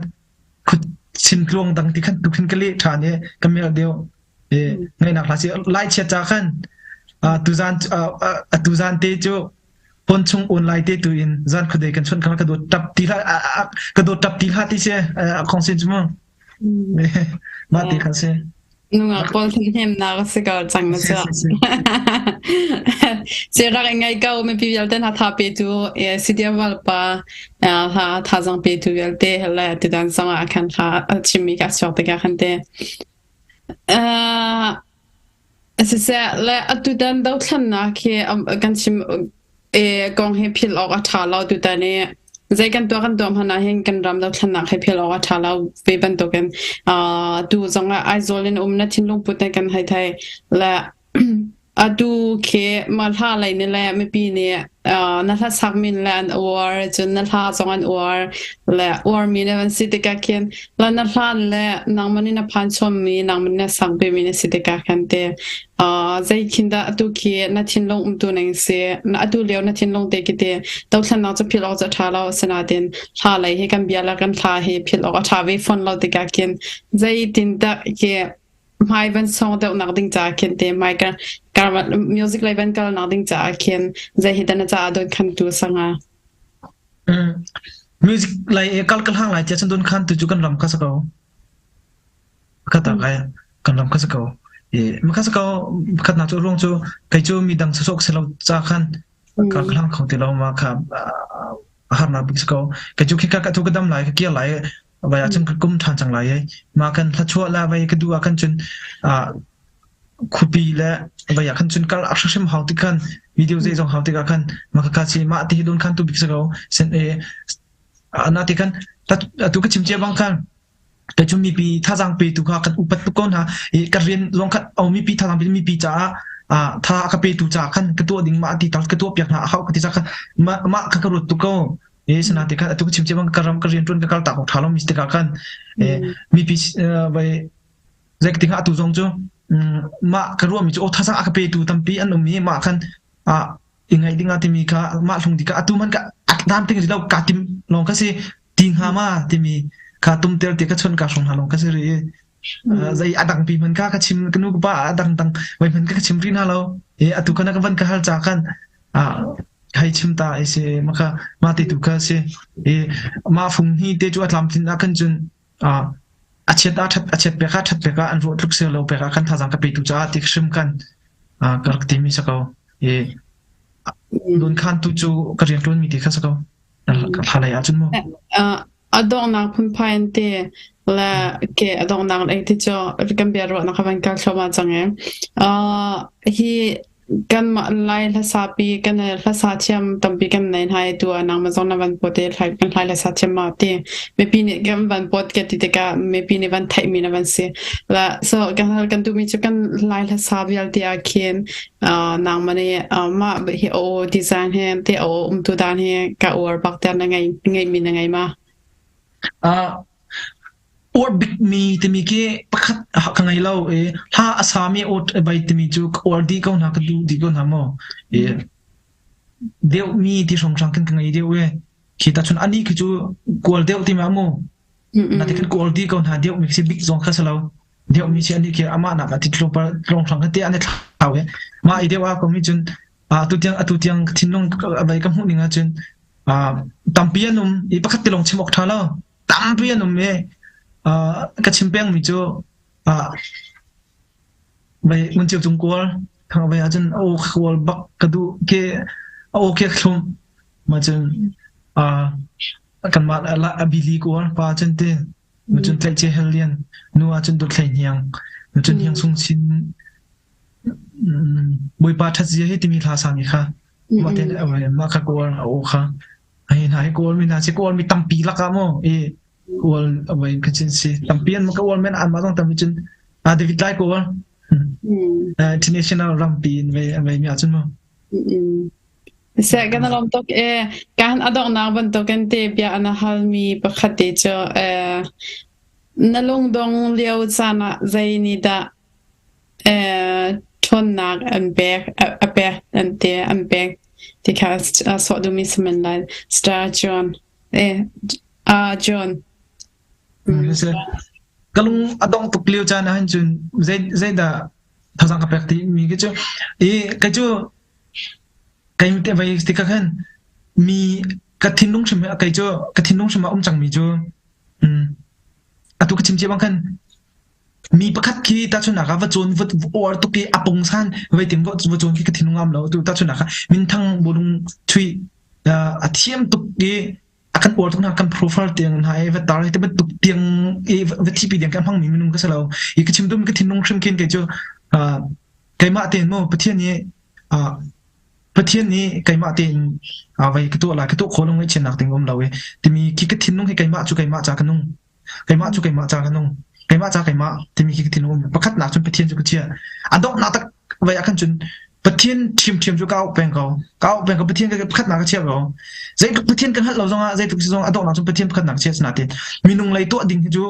khut sim tluang dang ti khan tu khin ka leh than i ka mel deuh e ngainak hla si lai chiat ca khan tuzan tuzan te cu pon chung online te tu in zan khuadei kan chun ka dawt tap ti hlah ka dawt tap ti hlah ti si khong sin cu mu mah ti khan si Nungak pawl hnemnak a si ko cang na cu. Si rak i ngai ko mipi vialte hna tha petu CDF valpa hla thazang petu vialte hele tutan zong ah khan hla chimmi ka chuak tikah khan te. Siseh le atutan dothlennak hi kan chim i kong hi philh awk a ṭha lo tutan i zei kan tuah kan tuah hmanh ah hin kan ram dothlennak hi philh awk a ṭha lo ve bantukin tu zongah Aizawl in um na thinlung put kan hei thei le atu khi mah hla lei nih le mipi nih na hla sak min le an uar cun na hla zong an uar le uarmi na van si tikah khin la na hlan le nangmah nih na phan chommi nangmah nih na sak vemi na si tikah khan te zei khin dah atu khi na thinlung umtu ning si na atu lio na thinlung te khi te dothlennak cu philh awk cu a ṭha lo asinain hla lei hi kan bia le kan hla hi philh awk a ṭha ve fawn lo tikah khin zeitin dah khi hmai van song deuh nak ding caah khin te hmai ka music lei van kal nak ding caah khin zei hi dah na caah don khan tu sanga Music lei i kal ka hlang lai tiah cun khan tu cu kan ram kha si ko. Kha ta kai kan ram kha si ko. I ma kha si ko khatnak cu ruang cu kei cu mi dang sawsawk si lo ca khan ka hlang kho ti lo ma kha harnak bik si ko. Kei cu khika ka tu ka dam lai ka kir lai vai ah cun ka kum ṭhan cang lai i ma kan hlachuah la vai ka duh ah khan cun khuapi le vai ah khan cun kal a hrim hau tik khan video zei zong hau tikah khan ma ka si mah ti hi dun khan tu bik si ko sen e na ti khan atu ka chim cia bang khan ka cu mipi thazaang pe tu kha kan upat tuk ko hna i ka rian zong khan au mipi thazaang pe mipi caah tha ka pe tu ca khan ka tuah ding mah ti tal ka tuah piak hna a hau ka ti ca khan mah kha ka ruat tuk ko e sana ti khan atu ka chim cia bang ka ram ka rian tuan ka kal tak tha lo mi tikah khan mipi vai Zeitik ah atu zong cu mah ka ruahmi cu aw thazaang a ka petu tampi an um i mah khan i ngaih ding ah timi kha mah hlung tikah atu man ka dam ting lo ka tim lawng ka si ti hnga ma timi kha tumter ti ka chon ka hrong hna lawng ka si ri i zei a dang pi man ka ka chim ka nu ka pa a dang dang vai man ka ka chim ri hna lo i atu kana ka van ka hal cha khan hei chim ta i si maka ma te tu kha si i ma fung hi te cu a tlam tin ah khan cun a chiat ah a chiat pek ah ṭhat pek ah an ruah tluk ser lo pek ah kan thazaang ka petu caah ti hrim kan ka rak timi si ko i dawnkhan tu cu ka rian ṭuanmi ti kha si ko hla lei ahcun mu a donghnak phunphai an ti le ke a donghnak lei ti cu kan bia ruahnak kha van kal thluahmah cang e hi Kanmah Lai hlasapi kan hlasa thiam tampi kan nei hna i tu ah nangmah zong na van pawt i kan Lai hlasa thiam ma ti mipi nih kan van pawt ka ti tikah mipi nih van theihmi na van si. La so kan hal kan duhmi cu kan Lai hlasa vialte ah khin uh, nangmah nih uh, mah hi aw design he te aw umtu dan hi ka uar bak ter na ngei ngeihmi na ngei ma? Uh, Uar bikmi timi khi pakhat ka ngei lo i hla a sami aw bai timi cu ka uar dih ko hna ka duh dih ko hna maw. I deuhmi ti hrawnghrang khin ka ngei deuh i khi ta chun anih khi cu kual deuh ti ma mu. Na ti khin kual dih ko hna deuhmi khi bik zong kha si lo. Deuhmi si ani khi amah nak ah ti tlawmpal tlawnghrang te an i thlau i mah i deuh ah ko mi cun atu tiang atu tiang thinlung vai ka hmuh ning ahcun tampi an um i pakhat te lawng chim awk ṭha lo tampi an um i ka chim peng mi cu vai ngun ceu cung kual thang vai ahcun aw kual bak ka duh ke aw ke thlum ma cun kanmah a bili kual pa cun te Nu cun tlaih ce hel lian, nu ah cun dawt hlei hniang, nu cun hniang sung chin Bawipa ṭhat zia hi timi hla sang kha mah te mah kha kawl a aw kha hei hna hi kawl mi hna si kawl mi tampi lakah maw i kawl awai ka chin si tampi an ka kawl men an mah zong tampi cun David Lai kawl international rampi in vei vei mi ahcun mu Seh kan i lawm tuk ee. Kan a donghnak bantukin te bia na halmi pakhat te cu eh, na lungdong lio caan ah zei nih dah eh, ṭhawnnak an pek a pek an te an pek ti kha a sawh duhmi si men lai. Star John eh ah John. Ka lung a dong tuk lio caan ah hin cun zei zeidah thazang ka pek ti mi khi cu i kei cu Kei te vei tikah khan mi ka thinlung hrim kei cu ka thinlung hrim ah um cangmi cu um, atu ka chim cia bang khan mi pakhat khi tahchunhnak ah va cawn va uar tuk i a pungsan vei tim va cawn khi ka thinlung am lo tu tahchunhnak ah minthang bawlung thui a thiam tuk i a kan uar tuk hna kan profile tiang hna i va tar te bantuk tiang i va thipi tiang ka hmangmi minung ka si lo i ka chim dum ka thinlung hrim khin kei cu keimah tein mu Pathian nih Pathian nih keimah tein vai ka tuah lai ka tuah khawh lo ngaihchiatnak ding um lo i timi khi ka thinlung hi keimah cu keimah ca ka nung keimah cu keimah ca ka nung keimah ca keimah timi khi ka thinlung um pakhatnak cun Pathian cu ka chia a donghnak tak vai ah khan cun Pathian ṭhiamṭhiam cu ka auh peng ko ka auh peng ko Pathian ka pakhatnak ka chia ko zeitluk Pathian ka hngalh lo zongah zeitluk si zong a donghnak cun Pathian pakhatnak ka chia natin minung lei tuah ding hi cu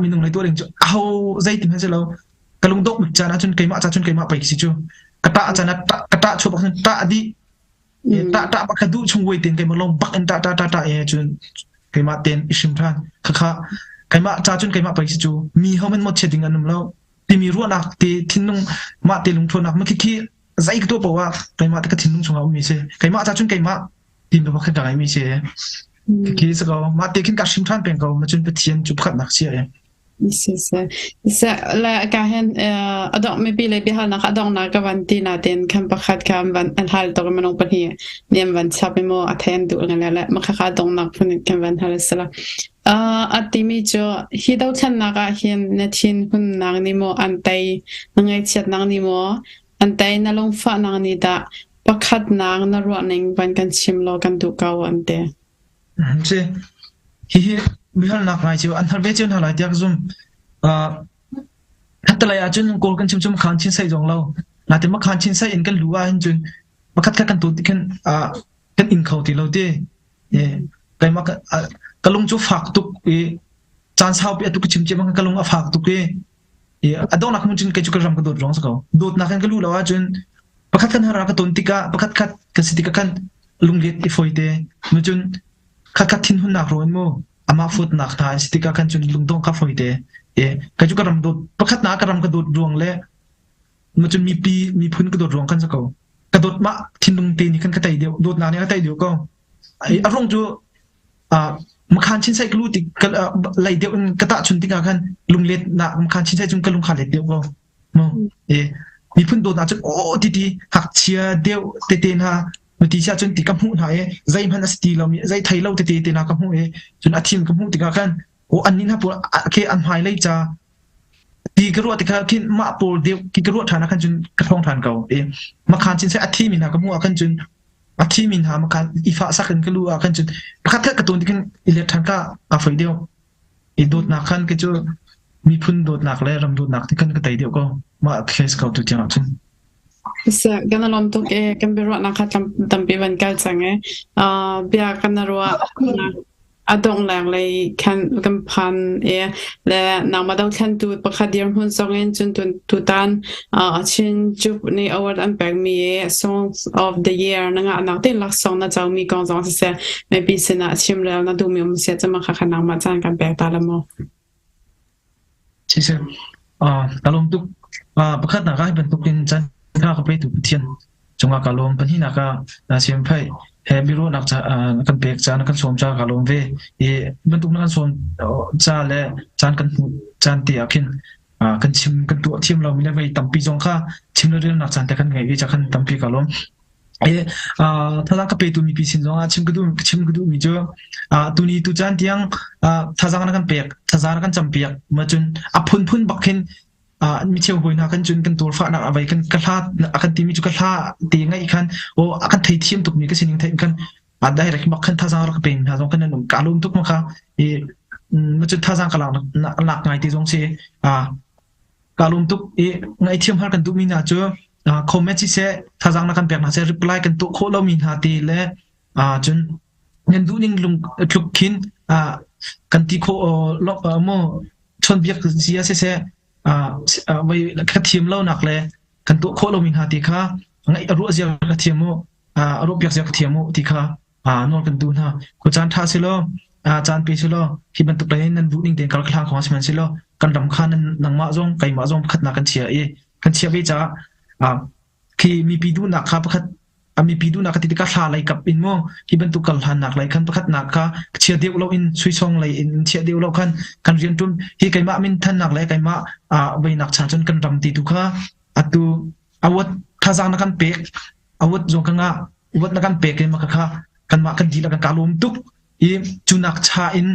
minung lei tuah ding cu aho zeitin hmanh si lo ka lungdongh bik caan ahcun keimah ca cun keimah pei si cu ka ṭah caan ah ka ṭah chuah bak cun ṭah dih ṭah ṭah bak ka duh chung voi ten keimah lawng bak in ṭah ṭah ṭah ṭah e cun keimah ten i hrim ṭhan khakha keimah ca cun keimah pei si cu mi ho men mawt chiat ding an um lo timi ruahnak te thinlung mah te lungthawnnak ma khi khi zei ka tuah paoh ah keimah te ka thinlung chungah ummi si keimah ca cun keimah tin pa khan ka ngeimi si khi si ko mah te khin ka hrim ṭhan peng ko ma cun Pathian cu pakhatnak si e Siseh. Siseh le ka hin a dongh mipi le biahalnak a donghnak ka van ti natin khan pakhat kha an van an hal tuk i minung pahnih nih an van chap i maw a thei an duh le le mah khakha donghnak phun in kan van hal a si la. A timi cu hi dothlennak ah hin na thin hunnak nih maw an tei na ngaihchiatnak nih maw an tei na lungfahnak nih dah pakhatnak na ruahning van kan chim law kan duh ko an ti. Si. Hihi biahalnak ngai cu an hal ve cio hna lai tiah ka zumh. Uh, khattelei ahcun Kawl kan chim cu makhan chin sai zong lo. Natin makhan chin sai in kan lu ahhin cun pakhat khat kan tu ti khin uh, kan in kho ti lo ti. Eh, keimah ka, uh, ka lung cu fak tuk i caan saupi atu ka chim cia bang ka lung a fak tuk i i a donghnak hmun cun kei cu ka ram ka dawt ruang si ko. Dawtnak in ka lu lo ahcun pakhat kan har ka ton tikah pakhat khat kan si tikah khan lunglet i foi te nu cun khatkhat thinhunnak ruan mu amah futnak hna an si tikah khan cun lungdong kha foi te e ka cu ka ram dawt pakhat na ka ram ka dawt ruang le ma cun mipi miphun ka dawt ruang khan sa ko ka dawt mah thinlung te nih khan ka tei deuh dawtnak nih ka tei deuh ko a rung cu makhan chin sai ka lu tik lei deuh in ka tah chun tikah khan lunglet na makhan chin sai cun ka lung kha let deuh ko mu e miphun dawtnak cun aw ti ti ngakchia deuh tete hna ti sia cun ti ka hmuh hna i zeihmanh a si ti lomi zei thei lo tete te hna ka hmuh i cun a thim ka hmuh tikah khan aw annih hna pawl ke an hmai lei ca ti ka ruah tikah khin mah pawl deuh ki ka ruah ṭhan ah khan cun ka ṭhawng ṭhan ko i makhan chin sai a thimi hna ka hmuh ah khan cun a thimi hna makhan i fah sak in ka lu ah khan cun pakhat khat ka tuan tikin i let ṭhan ka a foi deuh I dawtnak khan kei cu miphun dawtnak le ram dawtnak ti khan ka tei deuh ko. Mah case ko tu tiang ahcun. Seh, kan i lawm tuk ee. Kan biaruahnak kha tampi van kal cang ee. Uh, bia kan ruah a dongh leng lei khan kan phan ee. Le nangmah dothlentu pakhat dirhmun zong in cun tutan uh, Chin Cup nih award an pekmi ee Songs of the Year na ngahnak te laksawng na comi kong zong siseh mipi sinah chimrel na duhmi um sia cama kha kha nangmah caan kan pek ta la mu. Siseh, ka lawm tuk. Pakhatnak ah hi bantukin caan kha ka petu Pathian cungah ka lawm. Pahnihnak ah Siamphei he biaruahnak ca kan pek ca na kan sawm ca ka lawm ve. I bantuk na kan sawm ca le caan kan hmuh caan te ah khin kan chim kan tuah thiam lomi le vei tampi zong kha chim le relnak caan te kan ngei ve ca khan tampi ka lawm. Thazaang ka petu mipi sin zongah chim ka duh chim ka duhmi cu tuni tu caan tiang thazaang na kan pek thazaang na kan campiak ma cun a phunphun bak khin micheu hawi hna kan cun kan tuarfahnak a vei kan ka hla a kan timi cu ka hla te ngaih khan o a kan theithiam tukmi ka sining theih khan a direct bak khan thazaang rak pe hna zong kan nan um ka lum tuk ma kha i ma cun thazaang ka lak lak ngai ti zong si Kaa lawm tuk i ngaihthiam har kan duhmi hna cu comment siseh thazaang na kan pek hna seh reply kan tuah khawh lomi hna te le cun nan duhning lung tluk khin kan ti khawh maw chawnbiak zia siseh ka thiam lonak le kan tuah khawh lomi hna te kha ngaih a ruah zia ka thiam mu a ruahpiak zia ka thiam mu ti kha nawl kan duh hna. Khuacaan ṭha selaw, caan pe selaw, hi bantuk lei in nan duh ning tein kal hlang kho sihmanhsehlaw kan ram kha nan nangmah zong keimah zong pakhatnak kan chia i kan chia ve caah khi mipi duhnak kha pakhat a mipi duhnak ka ti tikah hla lei kap in maw hi bantuk kal hlannak lei khan pakhatnak kha chia deuh lo in suisong lei in chia deuh lo khan kan rian ṭun hi keimah min thannak le keimah veinak cha cun kan ram ti tu kha atu awat thazaang na kan pek awat zong ka ngah upat na kan pek i maka kha kanmah kan dihlak kan kaa lawm tuk i cunak cha in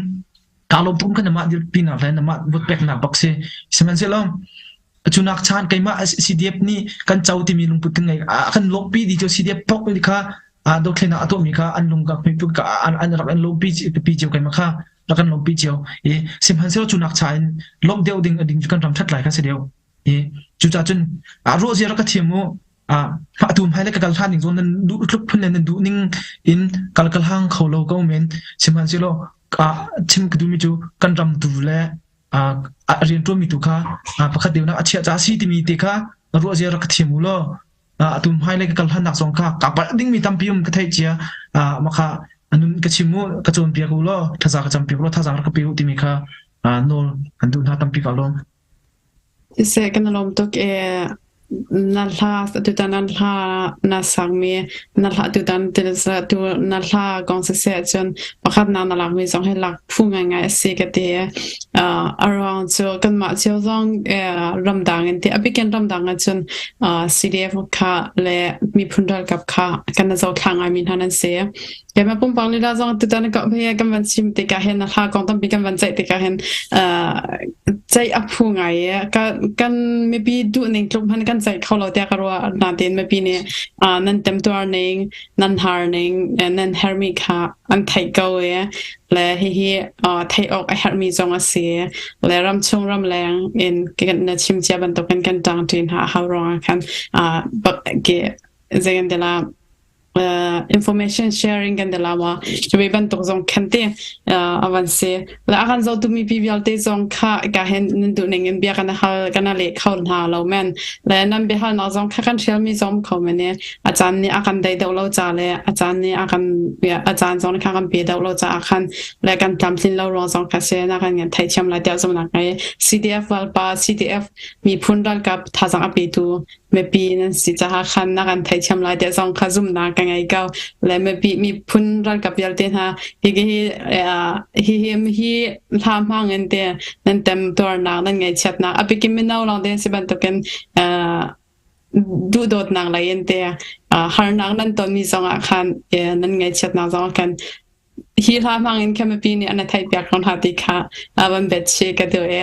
kaa lawm tuk kan namah dirpinak le namah vote peknak bak si sihmanhsehlaw cunak chan keimah CDF nih kan co timi lungput kan ngei kan lawmpi di cu CDF pok kha dothlenak a tuahmi kha an lung ka an an rak an lawmpi pi cio keimah kha rak kan lawmpi cio i sihmanhsehlaw cunak cha in lawmh deuh ding ding cu kan ram that lai kha si deuh i cucaah cun ruah zia rak ka thiam u atu hmai le ka kal hlan ning zawn nan duh tluk phun le nan duh ning in kal kal hang kho lo ko men sihmanhsehlaw chim ka duhmi cu kan ram tu le a rianṭuanmi tu kha pakhat deuhnak a chiah ca si timi te kha ruah zia rak ka thiam u law atu hmai le ka kal hlannak zong kha ka palh dingmi tampi um ka theih cia maka anun ka chim u ka cawnpiak u law thaza ka campiak u law thazaang rak ka pe u timi kha nawl kan duh hna tampi ka lawm. Siseh kan i lawm tuk ee. Na hla tutan na hla na sakmi na hla tutan tu na hla kong siseh cun pakhatnak na lakmi zong hi lak phu ngaingai a si ka ti. Uh, a ruang cu kanmah cio zong eh, ramdang in ti a bikin ramdang ahcun uh, CDF kha le miphun ralkap kha kan zohthla ngaimi hna nan si. Keimah pumpak lila zong tutan ka he kan van chim tikah hin hla kong tampi kan van ceih tikah hin ceih a phu ngai i kan mipi duh ning tluk hmanh kan ceih kho lo tiah ka ruah natein mipi nih nan temtuar ning nan har ning nan hermi kha an theih ko i le hihi theih awk a herhmi zong a si le ramchung ramleng in kan na chim cia bantukin kan ṭangṭi hna a hau ruangah khan zei kan ti la uh, information sharing kan delawa cubi bantuk zong khan te uh, avan si la akan zo tu mi pi vialte zong kha ka hen nan du ning in bia kan hal kan le kho hna lo men le nan bia hal na zong kha kan share mi zong kho men ne achan ni akan dai do lo cha le achan ni akan achan zong kha kan pe do lo cha khan le kan tlamtlin lo rong zong kha se na kan ngan thai thiam la tia zong nak ngai CDF walpa CDF miphun ralkap thazang ape tu mipi nan si caah khan na kan theithiam lai tiah zong kha zumhnak ka ngei ko le mipi miphun ralkap vialte hna hi hi hi hi hi hla hmang in te nan tem tuarnak nan ngaihchiatnak a bikin mino lawng te si bantukin duhdawtnak lei in te harnak nan tonmi zongah khan nan ngaihchiatnak zongah khan Hi hla hmang in khan mipi nih an i theihpiak ko hna ti kha van bet chih ka duh i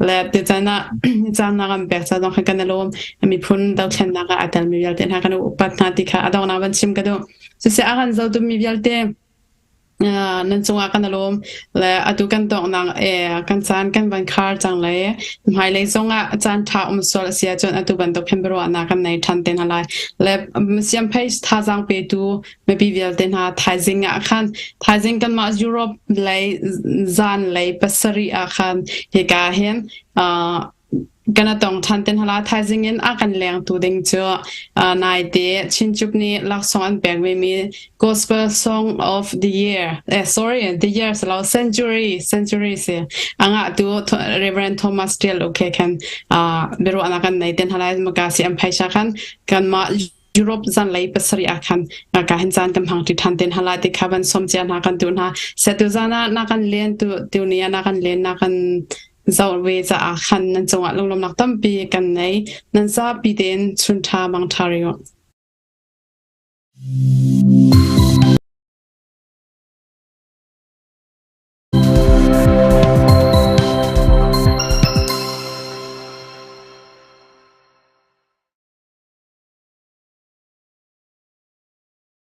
le tuchan ah caan na kan pek ca zong kha kan i lawm. Miphun dothlennak ah aa telmi vialte hna kan upat hna ti kha a donghnak van chim ka duh. Siseh a kan zotu mi vialte nan cungah kan i lawm le atu kan donghnak kan caan kan van khar cang le hmailei zongah caan ṭha um sual a si ahcun atu bantuk khin biaruahnak kan nei ṭhan te hna lai. Le siamphei thazaang petu mipi vialte hna thaizing ah khan thaizing kanmah Europe lei zan lei pasarih ah khan hika hin uh, Kan a tong ṭhan te hna la. Thaizing in a kan lengtu ding cu naite Chinchup nih laksawng an pek vemi Gospel Song of the Year, eh, sorry, the year si lo, century, century si. A ngahtu Reverend Thomas Tial okay khan biaruahnak kan nei te hna lai maka si an phaisa khan kanmah Europe zanlei pasarih ah khan ka hin caan kan hmang ṭi ṭhan ten hala ti kha van som cia hna kan tu hna setu zan ah na kan len tu tu ni ah na kan len na kan zoh ve caah khan nan cungah lunglawmnak tampi kan nei nan zapi tein chun ṭha mang ṭha ri u.